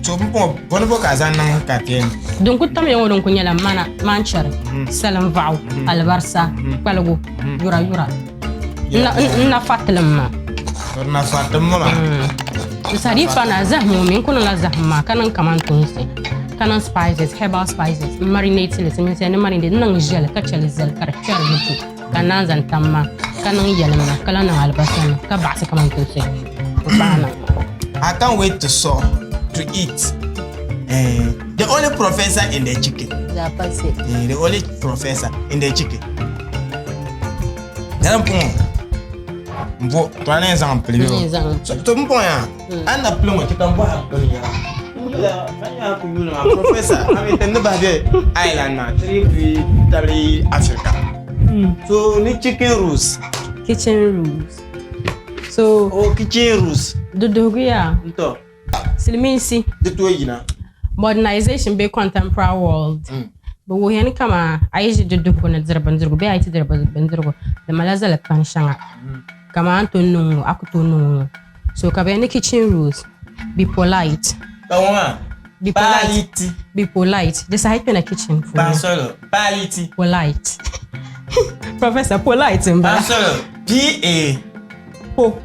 so pumpɔŋɔ bɔni bɔ ka a zaŋ niŋ ka ti yɛn Din ku tamya ŋɔ din ku nyɛla mana manchɛri salim vaɣu alibarisa kpaligu yura yura n na fatilim maa Di na fatilim maa. N sa di fa na zahim ŋɔ mi n ku niŋla zahim maa ka niŋ kamantoonsi ka niŋ spices herbal spices n marinate li silimiinsi ni marinate n niŋ ʒɛli ka chɛli zali ka di kpɛri di pu ka n naan zaŋ tam maa ka niŋ yɛlim na ka lahi niŋ alibasa niŋ ka baɣasi kamantoonsi n kpaai niŋ. I can't wait to saw to eat. The only professor in the chicken. Zaa palisi. The only professor in the chicken. Nana puŋɔ n bo to a na yɛn zaŋ n pili N yɛn zaŋ n pili. To n puŋɔ yaa a ni na pili ŋɔ ti ka n bɔhi a pili yaa ban yaa ku yuuni maa professor a mi ti ni bahi be island maa ti dii kuli tabili Africa so ni chicken rules Kitchen rules. So oh kitchen rules di duhigu yaa n to Silimiinsi. Di tooi yina. Modernization bee contemporary world. Bɛ wuhiya ni kaman a yi ʒi di duhigu ni diri bindirigu bee a yi ti diri bindirigu di malila zalikpani shɛŋa kaman a ni tooi niŋ ŋɔ a ku tooi niŋ ŋɔ. So ka bɛ yɛli ni kitchen rules, be polite. Ka ŋɔ maa? Be polite. Be polite. Di saha yi kpɛna kitchen puuni. Pansolo, paliti. Polite. Professor, polite m-bala. Pansolo, P-A. Po.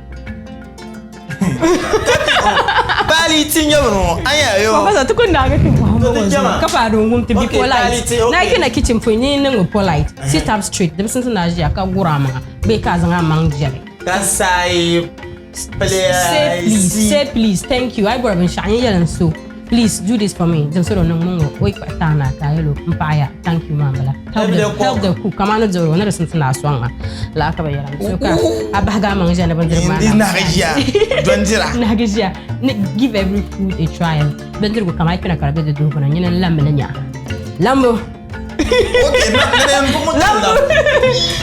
Pali ti nyɛ bini ŋɔ a nya yo. Professor ti ku naagi ti bɔhimbu ŋɔ zuɣu ka paai di n wum ti be polite. Na yi kpɛna kitchen puuni nini niŋmi polite. Sit up straight di bi simsi ni a ʒiya ka guri a maŋa bee ka a zaŋ a maŋ jɛli. Ka saai Say please, say please, thank you. A yi bɔri binshɛɣu nyin yɛli n so please do this for me. Dimsiri o niŋ mi ŋɔ o yi kpuɣi taai na ka a yɛl o m paɣiya thank you maa m-bala. Help the, help the cook kamani ni dihiri o ni di simsi ni a sɔŋ ma. Lala ka bɛ yɛra mi. So ka a bahigi a maŋ ʒiya ni bindirigu maa na. Nahigi ʒiya dɔndira. Nahigi ʒiya. Ni give every food a trial. Bindirigu kama a yi kpɛna ka di be di duhigu ni nyini n-lammi li nya. Lambu. Okay, Lambu.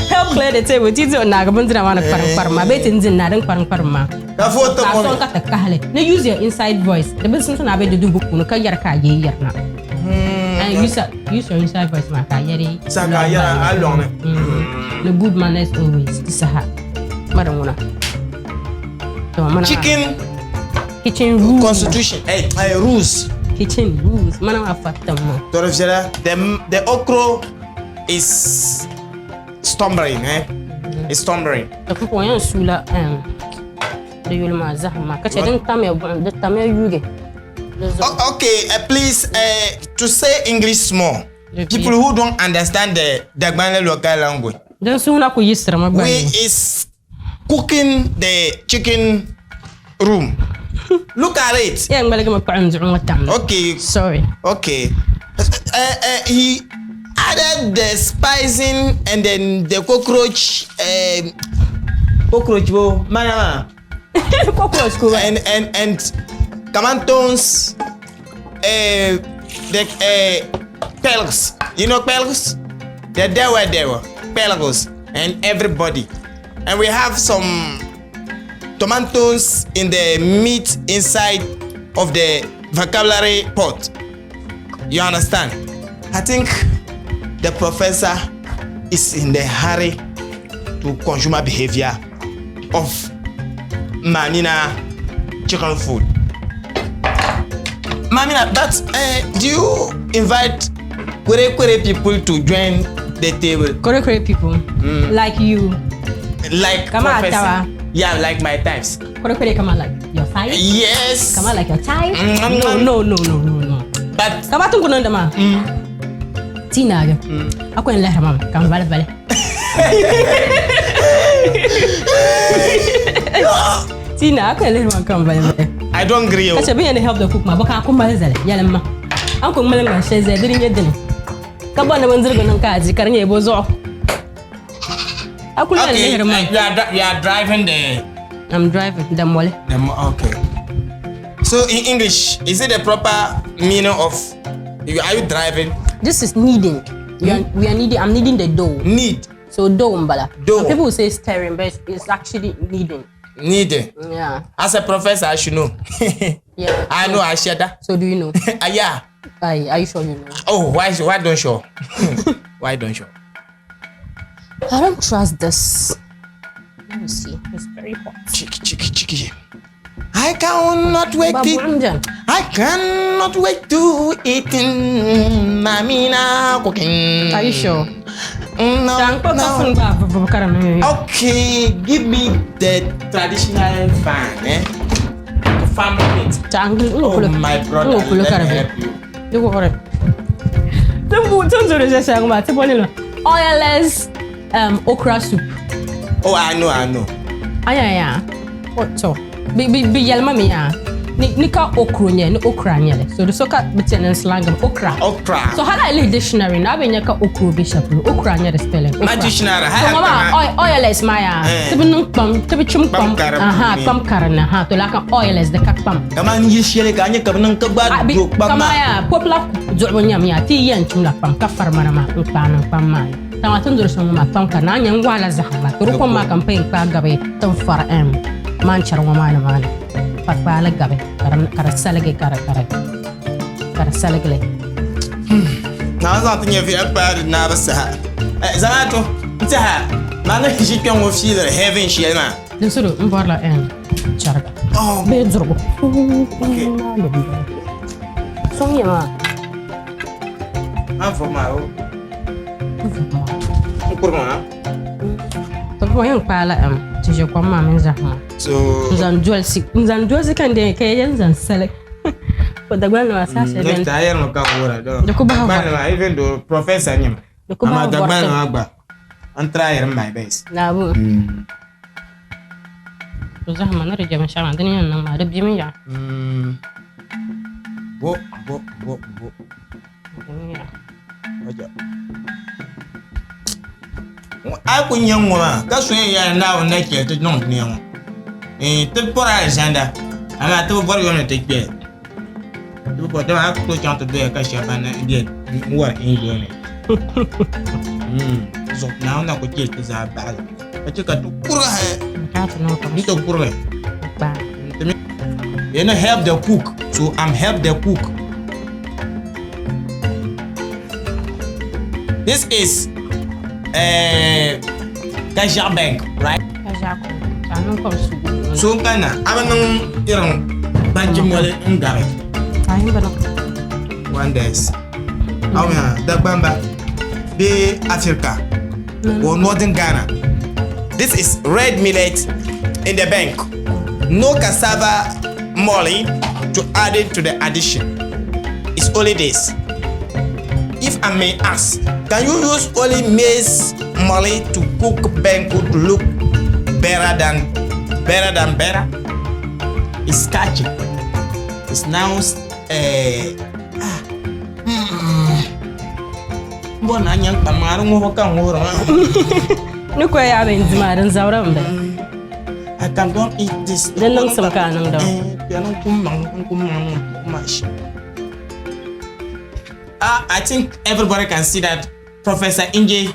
Help clear the table. Ti di o naagi bindira maa ni kparim kparim maa bee ti n-di n-naai din kparim kparim maa. Ka fo ti Ka a sɔŋ ka ti kahili. Ni use your inside voice. Di bi simsi ni a be di duhigu puuni ka yɛri ka a yee yɛrina. And use, use your inside voice maa ka a yɛri. Sa ka a yɛra a lɔŋ ni. Ni good manners always di saha. Ma di ŋuna. To mana Chicken kitchen rules. Constitution, rules. Kitchen rules. Mana maa fa tim maa. To di viɛla the okro is stumbling, eh? It's stumbling. To pumpɔŋɔ yɛn suula di yuli maa zahim maa ka chɛ din tamya buɣim di tamya yuugi. Okay, please, to say English small. People who don't understand the Dagbani local language. Din suhu na ku yiɣisirimi gba We is cooking the chicken room. Look at it. Yɛn ŋmaligimi kpuɣi n duɣu ŋɔ tam. Okay. Sorry. Okay. He added the spicing and then the cockroach. Cockroach bo mana ma. Cockroach ko ba. And tomatoes. The pelgs. You know pelgs? The dewa pelgs and everybody. And we have some tomatoes in the meat inside of the vocabulary pot. You understand? I think the professor is in the hurry to consumer behavior of Mamina chicken food. Mamina, but do you invite Kwere Kwere people to join the table? Kwere Kwere people? Like you? Like Kama professor. Atawa. Yeah, like my types. Kwere Kwere kama like your size? Yes. Kama like your type? No, no, no, no, no, no. But Kama tungu nanda ma. Tina ga. Akwai lahar mama kan vale vale. Tina akwai lahar mama kan vale vale. I don't agree. Kace bin yana help the cook ma baka kun mali zale yalan ma. An kun mali ma she zai dirin yadda ne. Ka ba na banzirga nan ka aji karin yabo zo. Akwai Okay, lahar ma. you are driving the I'm driving the mole. The okay. So in English, is it the proper meaning of you, are you driving? This is kneading. We are kneading. I'm kneading the dough. Knead. So dough mbala. Dough. Some people will say stirring, but it's actually kneading. Kneading. Yeah. As a professor, I should know. Yeah. I know. I share that. So do you know? Yeah. Are you sure you know? Oh, why don't you? Why don't you? I don't trust this. Let me see. It's very hot. Chicky, chicky, chicky. I cannot wait to. I cannot wait to eat Mamina cooking. Are you sure? No, no. Okay, give me the traditional fan, eh? fumbled it. Oh my brother, let me help you. Di wuɣuri. Tin bu tin zuri ʒe shɛli maa ti boli li oilless okra soup. Oh, I know, I know. Aya ya. Oh, to. Bi bi bi yɛlima mi yaa. Ni ni ka okro nyɛ ni okra nyɛli. So di so ka bi tiɛni n slang okra. Okra. So hali a yi lihi dictionary ni a bɛ nya ka okro bɛ shɛli polo okra nyɛ di spelling. Ma dictionary hali So ŋɔ maa oilless maa yaa. Ti bi niŋ kpam ti bi chim kpam. Aha kpam ka di ni ha to laa ka oilless di ka kpam. Kamani yili shɛli ka a nya ka bi niŋ ka gbaai duɣi kpam maa. Kamani yaa popular duɣibu nyɛmi yaa ti yi yɛn chimla kpam ka fari mana maa n kpaai niŋ kpam maa ni. Taŋa ti ni duri shɛm ŋɔ maa kpam ka di ni a nya n waɣila zahim maa to di kom maa ka n pun yɛn kpaai gabi ti ni fari maan chɛri ŋɔ maa ni maa ni ka kpaali gabi ka di saligi ka di saligi li. Naa zaŋ ti nyɛ viɛli paai di naabu saha. Zamaatu n tiɛha maa ni ʒi kpɛŋ ŋɔ fiiliri heaven shɛli maa. Din suru n bɔrila chɛriga bee durigu. Sɔŋ nyɛ maa. Maa vuɣi maa o. N kurigi maa. Ti buɣi yɛn kpaala ti ʒe kom maa mini zahim maa. So n zaŋ dolisi n zaŋ dolisi ka n dee ka yɛn zaŋ sali. Ko Dagbaŋ nima saha shɛli bɛni. Next a yɛrimi ka wuhira. Di ku bahi vɔri. Dagbaŋ nima even though professor nyɛmi. Di ku bahi Amaa vɔri. Dagbaŋ nima gba n tryiri my best. Naabu. To zahima ni di je binshɛɣu maa dini yɛn niŋ maa di bimi yaɣa. Bo bo bo bo. Bimi yaɣa. Waja. A yi ku nya ŋ-ŋɔ maa ka so yɛn yɛli Naawuni na chɛli ti niŋ dunia ŋɔ, ti bɔri alizanda, amaa ti bi bɔri yom ni ti kpe li. Ti bi bɔri, dama a ku tooi chaŋ ti doya ka shɛba ban na be n-wari enjoyment. Zuɣu Naawuni na ku chɛli ti zaa baɣili ka chɛ ka ti kurigi hali n-ti kurigi. You know, help the cook. So I'm help the cook. This is Kajak Bank, right? So n kana a bi niŋ irin banchi moli n gabi. One days. Aw ya Dagbamba be Africa or Northern Ghana. This is red millet in the bank. No cassava molly to add it to the addition. It's only this. If I may ask, can you use only maize molly to cook banku to look better than better than better? It's catchy. It's now Mbɔ na nya kpa maa di ŋuhibu ka n ŋuhiri maa. Ni ko yaa bɛ n di maa din zabiri n bala. I cannot eat this. Di niŋsim ka a niŋda ŋɔ. Piɛli n ku maŋ n ku maŋ niŋ buɣim maa shɛm. Ah, I think everybody can see that Professor Inje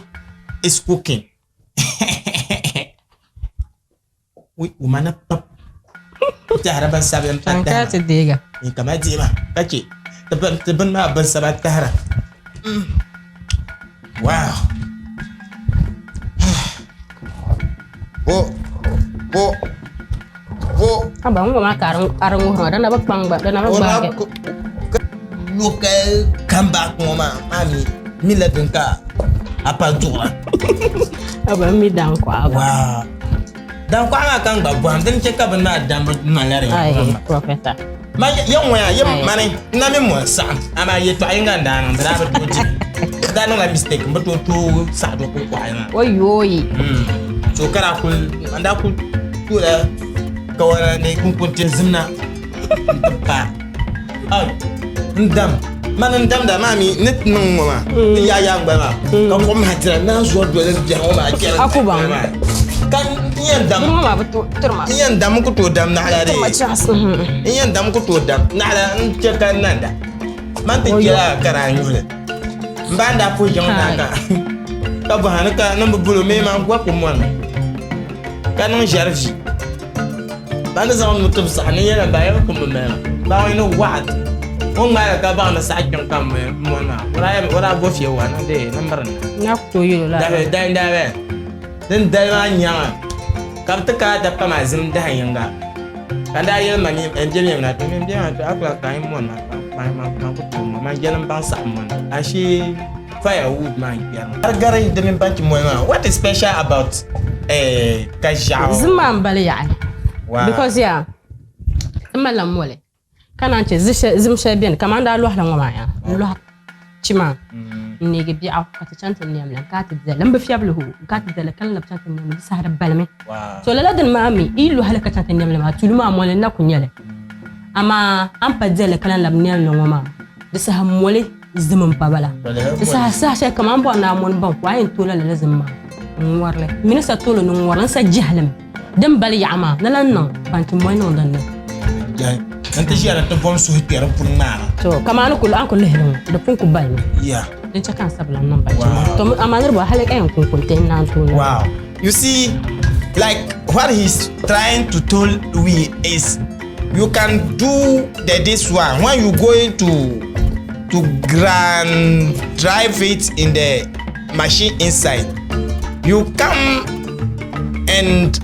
is cooking. Ui, umana pap. Tahira bin sabila n pa Ka tahira. ti deega. Ni kama deema ka che ti bin maa bin saba tahira. Wow. Bo bo bo. Aba ŋɔ maa ka a di ŋuhiri ŋɔ di na bi kpaŋ gba di na bi gbaagi. Local comeback ŋɔ maa maa mi mila din ka a pa duɣira. Aba n mi dankɔɣa gba. Wow. Dankɔɣa maa ka n gba bɔhim dini che ka bini maa dambu ŋmanila di Ai, yɛn bɔhim professor. Ma ya ŋɔ yaa, Ai. mani n na mi mɔri saɣim amaa yɛltɔɣa yinga n daa niŋ di daa bi tooi di. Di daa niŋla mistake m bi tooi tooi saɣi do kunkɔɣili maa. Oyoyi. So ka daa kuli n daa kuli toola kawana ni kunkunti zim na n ti paai. Ai, n dam mani n damda maa mi ni ti niŋ ŋɔ maa n yaa yaa n gbali maa ka buɣim maa dira naan zuɣu doli n biɛhi ŋɔ maa kpɛri A ku baŋ. Ka n yɛn dam Bini ŋɔ maa bi tooi tiri ma. N yɛn dam n ku tooi dam naɣila dee. Tiri ma chance. N yɛn dam n ku tooi dam naɣila n chɛ ka n nanda. Man ti chɛla ka daa nyuhili. N ba n daa puhi yiŋ na ka ka bɔha ni ka niŋ bi bolo mee maa n gɔri ku mɔni ka niŋ ʒɛri vi. Ba ni zaŋ nuu tib saɣi ni yɛli ba yɛli kum bi mali ma. Ba ŋɔ ni waɣa o ŋmaali ka baŋ ni saɣi kpiɔŋ ka mɔni maa o daa bo fiɛ wa ni dee ni miri na. Na ku tooi yɛl o lala. Dahi dahi daa bɛ din dali maa nyaŋa ka bɛ ti kana ti pa ma zim dahi yiŋga ka n daa yɛli ma n bɛ mi na to n bɛ maa to a kula ka n mɔni maa ma ku tooi mɔni man jɛli n baŋ saɣi mɔni ashee firewood maa n kpɛri ma. Gari di mini banchi mɔni maa what is special about ka ʒiɛɣu? Zim maa n bali yaɣi Wow. because yeah. Ti malila moli ka naan chɛ zim shɛli beni kamani daa lɔhila ŋɔ maa yaa n lɔhi chi maa n neegi biɛɣu ka ti chaŋ ti nɛm li n kana ti dali n bi fiɛbili hoo n kana ti dali ka labi chaŋ ti nɛm li di saha di balimi to lala dini maa mi yi lɔhili ka chaŋ ti nɛm li maa tuuli maa moli n na ku nyɛli amaa a ni pa dali ka lahi labi nɛm li ŋɔ maa di saha moli zim n pa bala di saha saha shɛli kamani a ni bɔri ni a moni banku a yɛn toola lala zim maa n ŋɔrili mini sa tooli ni ŋɔrili n sa jɛhilimi Din bali yaɣa maa ni lahi niŋ banchi moli niŋ din ni. N ti ʒiya ni ti vom suhu kpɛri puni ŋmaara. To kamani ku a ku lihiri ŋɔ di pun ku balimi. Yeah. Din chɛ ka n sabila niŋ banchi moli. To amaa niriba hali a yɛn kunkuni ti n naan tooi. Wow. You see, like what he's trying to tell we is you can do the this one when you going to to grand drive it in the machine inside. You come and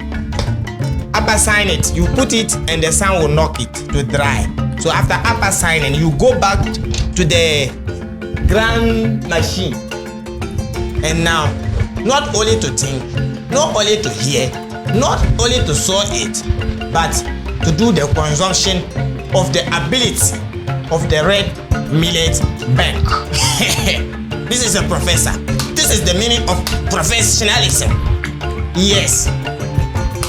upper sign it. You put it and the sun will knock it to dry. So after upper signing, you go back to the grand machine. And now, not only to think, not only to hear, not only to saw it, but to do the consumption of the ability of the red millet bank. this is a professor. This is the meaning of professionalism. Yes.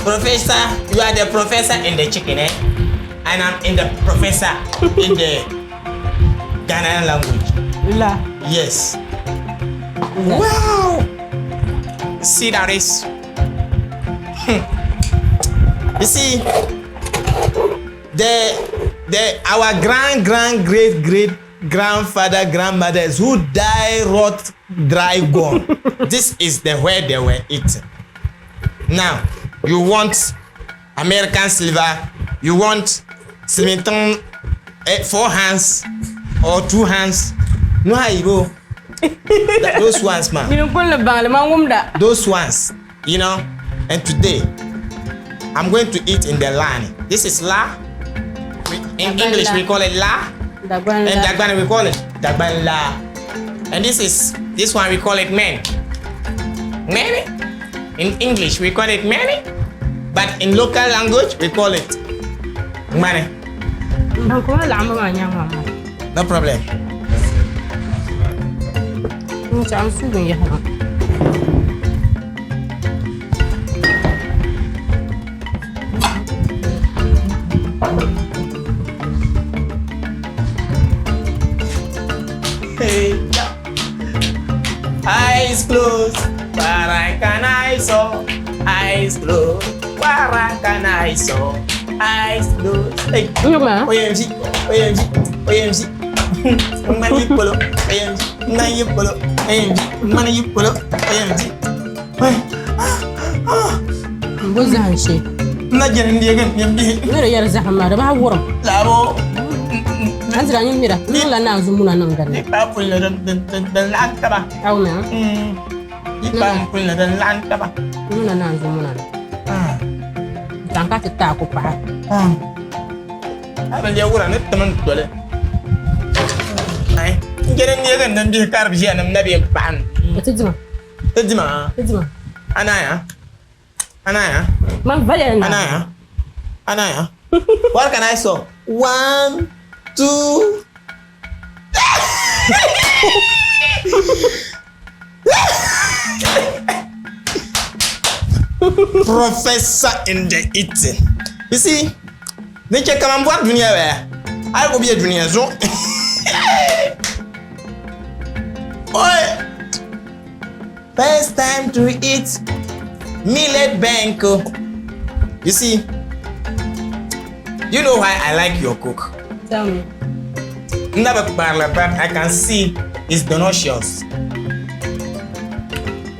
Professor, you are the professor in the chicken, eh? And I'm in the professor in the Ghanaian language. La. Yes. Wow! See that is. You see, the the our grand grand great great grandfather grandmothers who die rot dry gone. this is the where they were eating. Now you want American silver, you want Symington four hands or two hands. No how you go. Those ones, man. Those ones, you know. And today, I'm going to eat in the land. This is la. We, in English, we call it la. Dagban And Dagbani, we call it Dagban la. And this is this one we call it men. Many. In English, we call it many. But in local language, we call it money. No problem. Hey, yeah. Eyes closed, but I can I saw. Eyes closed, what I can I saw. Eyes closed. Hey. OMG, OMG, OMG. Money polo, OMG, money polo, OMG, money polo, OMG. Hey. Bo zahim shee. Na jɛni n deegi n bihi. Ni di yɛri zahim maa di bahi wurim. Laabo. An dira nyin mira, n niŋla naanzu muna niŋ dinni. Di kpaa puli ni din laɣim taba. Aw mi. Di kpaa puli ni din laɣim taba. N niŋla naanzu muna ni. Zaŋ ka ti taai ku paɣa. A bi lɛbi wura ni tim n doli. N jɛni n deegi n bihi ka di ʒiya ni n na bɛ paɣa ni. Ti dima. Ti dima. Ti dima. Anaya. Anaya. Man valiya na. Anaya. Anaya. What can I saw? One, two. Professor in the eating. You see, ni chɛ kaman bɔri dunia baya. A yi ku be dunia zuɣu. Oi! First time to eat millet bank. You see, you know why I like your cook? Tell me. Never but I can see it's delicious.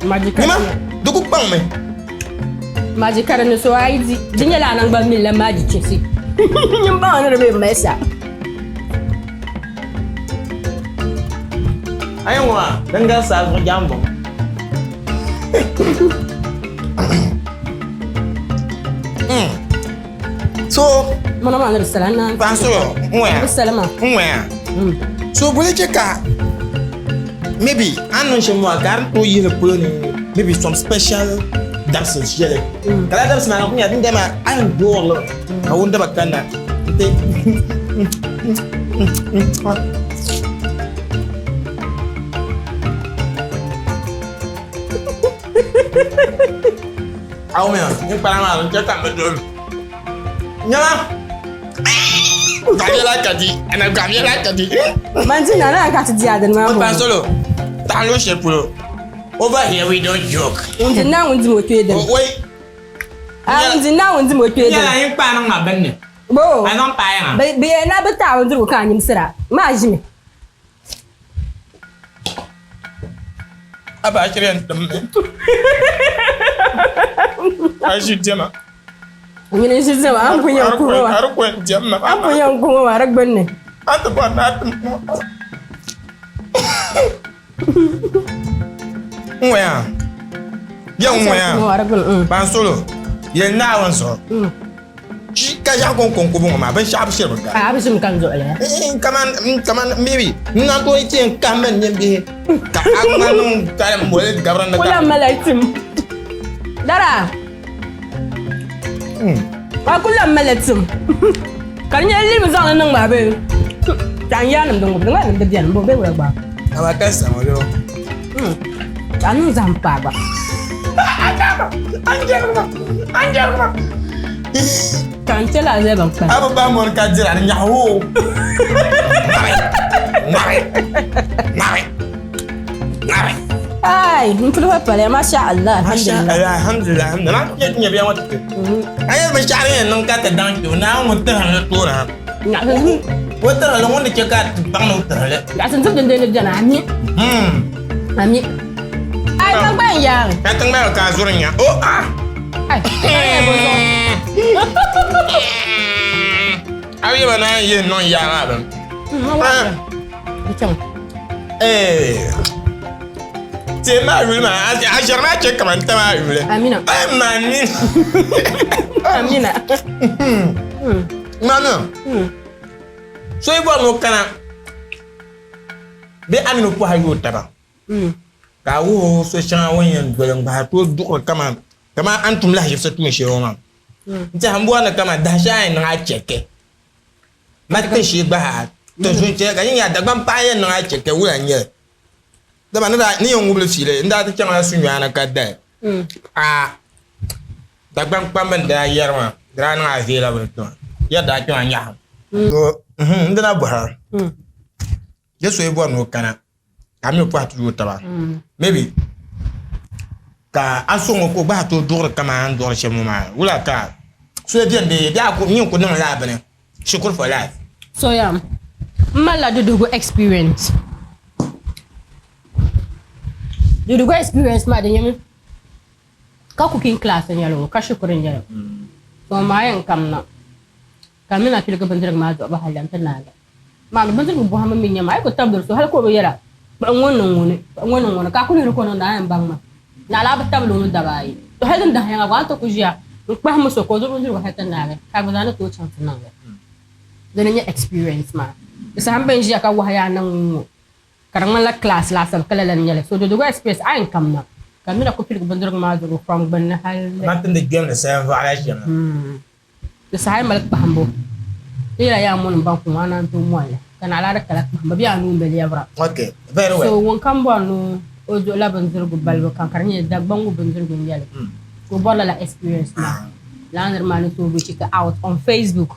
Magic. Nima, duku kpaŋ mi. Maji ka di ni so a yi di, di nyɛla a naŋgban mili la maji chɛsi. Nyin baŋ ni di be mɛsa. A yi ŋɔ din galisi a zuɣu jambɔŋ. So Mana maa ni di sala naan. Paɣa so n waya. Di sala maa. N waya. So boli chɛ ka maybe a ni niŋ shɛm maa ka a ni tooi yihili polo ni maybe some special dabisi shɛli. Ka lala dabisi maa ku nyɛla din dama a yɛn duɣiri li ka wundaba kanna. Nti. Aw mi ninkpara maa n chɛ ka n bi doli. Nyɛma. Gabiɛla ka di, ana gabiɛla ka di. Man di na na ka ti di a dini maa. Pan solo. Taɣa luɣi shɛli polo. Over here we don't joke. Ŋun di Naawuni dim o kpee dini. Wai. A ŋun di Naawuni dim o kpee dini. Nyɛla yin kpaa niŋ ma binni. Bo. A zaŋ paai ŋa. Bi yɛn na bi taɣi bindirigu ka a nyimsira. Maa ʒimi. A ba shiri yɛn tim mi. A ʒi diɛma. Nyini n ʒi diɛma, a ni pun yɛn kuhi maa. A di ko n diɛm ma. A ni pun yɛn kuhi maa di gbunni. A ti bɔri ni a tim ŋɔ. N ŋɔya. Yɛ n ŋɔya. Ban solo. Yɛli Naawuni zuɣu. Chi ka ʒiɛɣu ko n-kɔŋko ŋɔ maa binshɛɣu bi shiri bi gari. A bi ʒimi ka n duɣili. Kaman kaman maybe n na tooi ti yɛn kahim n nimbihi ka a ŋma niŋ karim boli gabiri ni Ko lahi mali tim. Dara. A ku lahi mali tim. Ka di nyɛla limi zaŋli niŋ maa bee ka n yaa nimdi ŋubi di ŋa nimdi bɛni m-bo bee wula gba. Amaa ka sama lo. Ka a niŋ zahim paai gba. Ka n chɛ laa zali ban kpalim. A bi bahi mɔri ka dira di nyaɣi hoo. Ŋmari ŋmari ŋmari ŋmari. Ai, n pili pa paliya, masha Allah, alhamdulillah. Masha Allah, alhamdulillah, alhamdulillah. Ma kpɛ nyɛ bia ŋɔ ti kpɛ. A yɛli binshɛɣu din yɛn niŋ ka ti daŋ kpɛ o, Naawuni ŋun tirili tooni ha. O tirili ŋun ni chɛ ka ti baŋ ni o tirili. Yaɣasim dib din ni bɛni, ami. Ami. Ai, ka gba n yaari. Ka tiŋgbani ka a zuri nya. O ah! Ai, ka nyɛ bɔ zuɣu. A bi yɛba naan yi niŋ yaa maa bini. Di chaŋ. Eh. Tiɛ maa yuli maa, a ʒɛri maa chɛ kaman ta maa yuli. Amina. Ai, mani. Amina. Mani. So yi bɔri ni o kana bee a mini o pɔha yooi taba ka a wuhi o so shɛŋa o ni yɛn doli n-gbahi tooi duɣiri kaman a ni tum lahiʒibisi tuun shɛli ŋɔ maa. N tɛha m bɔri ni kaman dahi shɛli a yɛn niŋ a chɛkɛ ma ti shee gbahi a tinzun chɛli ka nyin nya Dagbaŋ paɣa yɛn niŋ a chɛkɛ wula n-nyɛ li. Dama ni daa ni yɛn ŋubili fiili n daa ti chaŋla Sunyani ka dali a Dagbaŋ kpamba ni daa yɛri maa di daa niŋ a veela bini kpɛma yɛri daa kpɛma nyaɣim. So n dina bɔhira di so yi bɔri ni o kana ka a mi pɔhi ti yooi taba maybe ka a sɔŋ o ka o gba tooi duɣiri kamani a ni duɣiri shɛm ŋɔ maa wula ka so beni bee bee a nyin ku niŋ lala bini shikuru for life. So yeah, m malila duduhigu experience. Duduhigu experience maa di nyɛmi ka cooking class n-nyɛli o ka shikuru n-nyɛli o. So maa yɛn kamina ka mi na piligi bindirigu maa duɣibu hali n-ti naagi. Maa mi bindirigu bɔhimbu mi n-nyɛ maa a yi ku tabili so hali ka o bi yɛla kpuɣi ŋɔ niŋ ŋɔ ni kpuɣi ŋɔ niŋ ŋɔ ni ka a ku lihiri ka o niŋdi a yɛn baŋ maa naɣila a bi tabili o mi daba ayi. To hali din dahi yɛŋa gba a ni ti ku ʒiya n-kpahimmi so ka o duɣi bindirigu hali ti naagi ka a gba zaa ni tooi chaŋ ti niŋ li. Dini n-nyɛ experience maa. Di saha m bɛn ʒiya ka wahi yaa niŋ ŋ-ŋɔ. Ka di ŋmanila class laasabu ka lala n-nyɛ li. So Dodogo Express a yɛn kamina ka m mi na ku piligi bindirigu maa duɣibu from gbunni hali. Kamani ti ni gbɛmdi salinvɔɣu la shɛm la. Di saha yi mali kpahimbu, ti yɛla yaa moni m-baŋ kum a naan tooi moli li, ka naɣila di kala kpahimbu bee a nuu m-be lɛbira. Okay, very well. So ŋun kam bɔri ni o duɣila bindirigu balibu kam ka di nyɛla Dagbaŋ ŋɔ bindirigu n-nyɛ li, ka o bɔri lala experience maa, lala niriba maa ni tooi reach ti out on Facebook.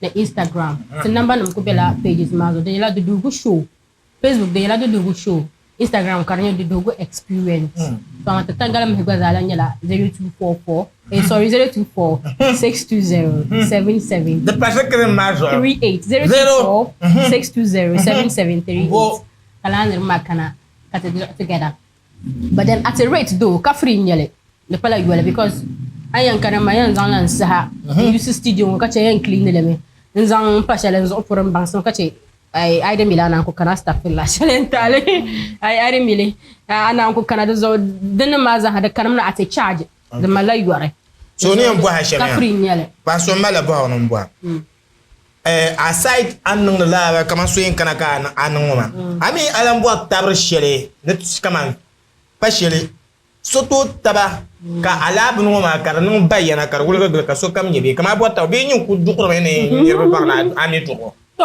Ni Instagram. Ti namba nim ku bela pages maa zuɣu. Di nyɛla Duduhugu Show. Facebook di nyɛla Duduhugu Show. Instagram ka di nyɛ Duduhugu Experience. So amaa ti tangali mihi gba zaa lan nyɛla 0244 eh sorry 024 620 77 Di pa sikirim maa zuɣu. 38 024 620 7738 ka lala niriba maa kana ka ti duɣi together. But then at a rate though ka free n nyɛli di pala yoli because a yɛn kana maa yɛn zaŋla n saha n use studio ŋɔ ka chɛ yɛn clean li mi n zaŋ pa shɛli n zuɣu puri n baŋsim ka chɛ ai ai di mili a naan ku kana astagfirullah shɛli n taali ai ai di mili a naan ku kana di zuɣu dini maa zaaha di kanimi na at a charge di malila yɔri So ni yɛn bɔhi shɛm ka free n nyɛli. Paɣa so malila bɔhigu ni n bɔhi. Aside a ni niŋdi lala kamani so yɛn kana ka a niŋ ŋɔ maa, a mi a lahi bɔri tabiri shɛli ni kaman pa shɛli So tooi taba ka a laa bini ŋɔ maa ka di niŋ bayana ka di wuligi gili ka sokam nya bee kamani a bɔri taba bee nyin kuli duɣirimi ni niriba baŋ ni a mi duɣibu? To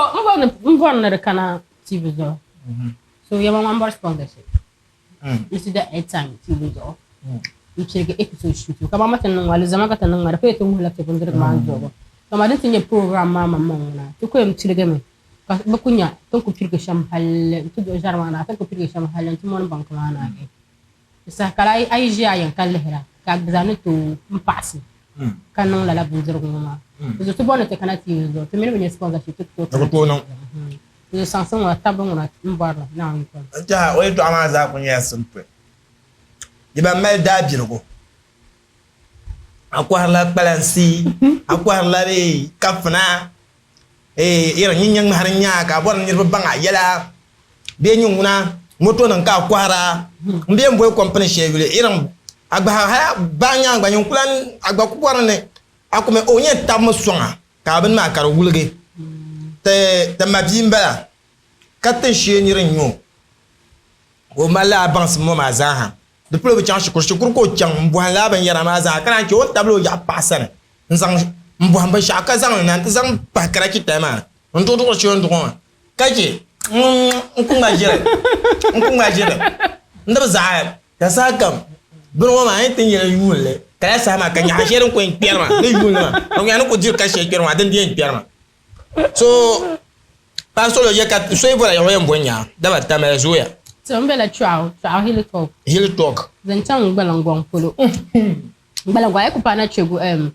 m bɔri ni di kana TV zuɣu. So yɛma ŋɔ m bɔri sponsorship n ti da airtime TV zuɣu m pirigi episode shoot kamani ma ti niŋ ŋɔ alizama ka ti niŋ maa di kuli ti wuhila ti bindirigu maa duɣibu. Amaa din ti nyɛ program maa maŋmaŋ ŋuna ti ku yɛn pirigimi ka bɛ ku nya ti ni ku pirigi shɛm halli n-ti duɣi ʒɛri maa naai ti ni ku pirigi shɛm halli n-ti mɔni banki maa naai. Di saha ka a yi ʒiya a yɛn ka lihira ka a zaa ni tooi m paɣisi ka niŋ lala bindirigu ŋɔ maa. Di zuɣu ti bɔri ni ti kana TV zuɣu ti mini bi nya sponsorship ti ku tooi kana. Di zuɣu saŋsim ŋuna tabili ŋuna m bɔri li Naawuni yiko ni. N tɛha o yɛltɔɣa maa zaa kuli nyɛla simple. Di ban mali daabiligu, a kɔhirila kpalansi, a kɔhirila kafuna, irin nyin nyɛ ŋmahiri n-nya ka a bɔri ni niriba baŋ a yɛla bee nyin ŋuna motonim ka a kɔhira m bee m-boli kɔmpini shɛli yuli irin a gba hali baa nyaaŋa gba nyin ku lan a gba ku bɔri ni a ku mi o yɛn tabimi sɔŋ a ka a bini maa ka di wuligi ti ti mabia m-bala ka tin shee niri n-nyɛ o ka o mali lala baŋsim ŋɔ maa zaaha. Di polo bi chaŋ shikuru, shikuru ka o chaŋ m-bɔhim lala binyɛra maa zaaha ka naan che o ni tabili o yaɣi paɣa sani n-zaŋ m-bɔhim binshɛɣu ka zaŋ li na nti zaŋ pahi karachi tali maa ni n-duɣi duɣiri shɛli o ni duɣi maa ka che n ku ŋma ʒiri n ku ŋma ʒiri n di bi zaɣi ka saha kam bini ŋɔ maa a yi ti nyɛla yuuni li ka lala saha maa ka nyaɣa shɛli din ku yɛn kpɛri maa ni yuuni maa ka ku nyɛla ni ku diri ka shɛli kpɛri maa din di yɛn kpɛri maa so Paɣa solo yɛ ka so yi bɔra yaɣa o yɛn bo n-nya dama Tamale zooya. Ti m bela Chuaɣu, Chuaɣu Hill Top. Hill Top. Zaŋ chaŋ Gbaliŋgɔŋ polo. Gbaliŋgɔŋ, a yi ku paai na Chegu um,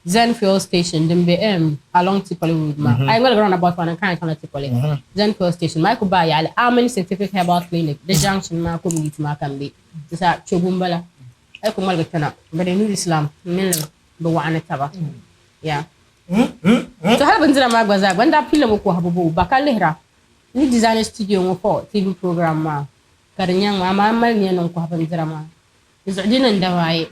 Zen Fuel Station din be um, along Tripoli Road maa. A yi ŋmaligi roundabout maa ni n kana chaŋla Tripoli. Zen Fuel Station maa, a yi ku baai yaɣili Amin Scientific Herbal Clinic di junction maa community maa ka m be. Di saha Chegu m-bala. A yi ku ŋmaligi kpɛna, bɛ ni Nur Islam mini li bi waɣa ni taba. Yeah. To hali bindira maa gba zaa gba n daa pilila mi kɔhibu bo ba ka lihira ni design studio ŋɔ for TV program maa ka di nyaŋ ma amaa m mali nia ni n kɔhi bindira maa di zuɣu di niŋ daba ayi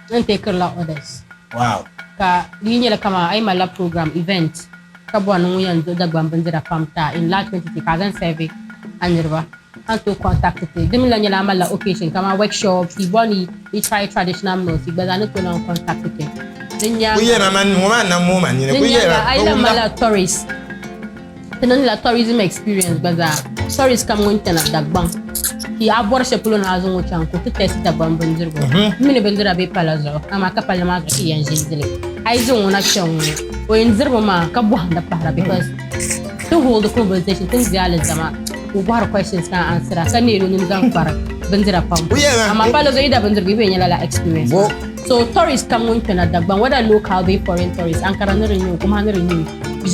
n teekirila orders. Wow. Ka di yi nyɛla kaman a yi malila program, event, ka bɔri ni ŋun yɛn duɣi Dagbaŋ bindira pam ti a in large quantity ka a zaŋ serve a niriba, a ni tooi contact ti. Di mi lan nyɛla a malila occasion kaman workshop, yi bɔri ni yi try traditional meals, yi gba zaa ni tooi lan contact ti. Di nyaaŋa, Ku yɛli ma man ŋɔ maa n-na mooi ma nini. di Ku yɛli nyaaŋa ma, a yi bɛ lan wumda. malila tourist, ti niŋdila tourism experience gba zaa. Tourist kam ŋun kpɛna Dagbaŋ, ti a bɔri shɛli polo ni a zaŋ o chaŋ ka o ti test Dagbaŋ bindirigu. M mi ni bindira be pala zuɣu, amaa ka palli maa zuɣu ti yɛn ʒi n-dili. A yi zaŋ o na kpɛŋ ŋɔ, o yɛn dirimi maa ka bɔhindi pahira because ti hold conversation, ti ni di alizama ka o bɔhiri questions ka a answera ka neeri o nini zaŋ kpari bindira pam. Amaa palli zuɣu yi da bindirigu yi bi yɛn nya lala experience maa. So tourist kam ŋun kpɛna Dagbaŋ, whether local bee foreign tourist, Ankara ni di nyɛ o, Kumaha ni di nyɛ o,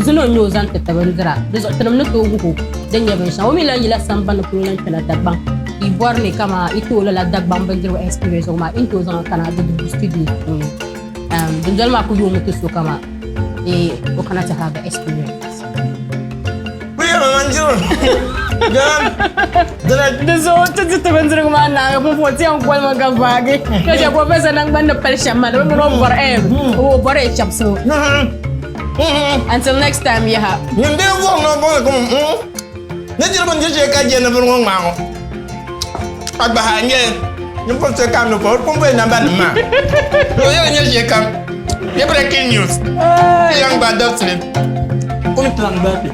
Zino n-nyɛ o zaŋ ti ti bindira, di zuɣu tinim ni tooi wuhi o din nyɛ binshɛŋa. O mi lan yila sambani polo lan kpɛna Dagbaŋ. Yi bɔri ni kaman yi ti o lala Dagbaŋ bindirigu experience ŋɔ maa, yi ni tooi zaŋ o kana di dubu studio puuni. Dundoli maa kuli yoomi ti so kaman o kana ti have the experience. Di zuɣu ti di ti bindirigu maa naagi pumpɔŋɔ ti yɛn kolimi ka vaagi ka chɛ professor naŋgbani ni pali shɛm maa di bi mini o bɔri o bɔri chɛbisibu. Until next time yaha. Nyin bee vuhim ni o bɔŋ kum ni diri bindiri shee ka je ni bini ŋɔ ŋmaa ŋɔ. A gbahi a nyɛ ninvuɣ so kam ni o pun boli namba nim maa. O yɛli nyɛ shee kam. Ni breaking news. Ti yɛn gba dabisili. Kum tilaŋ gbaai.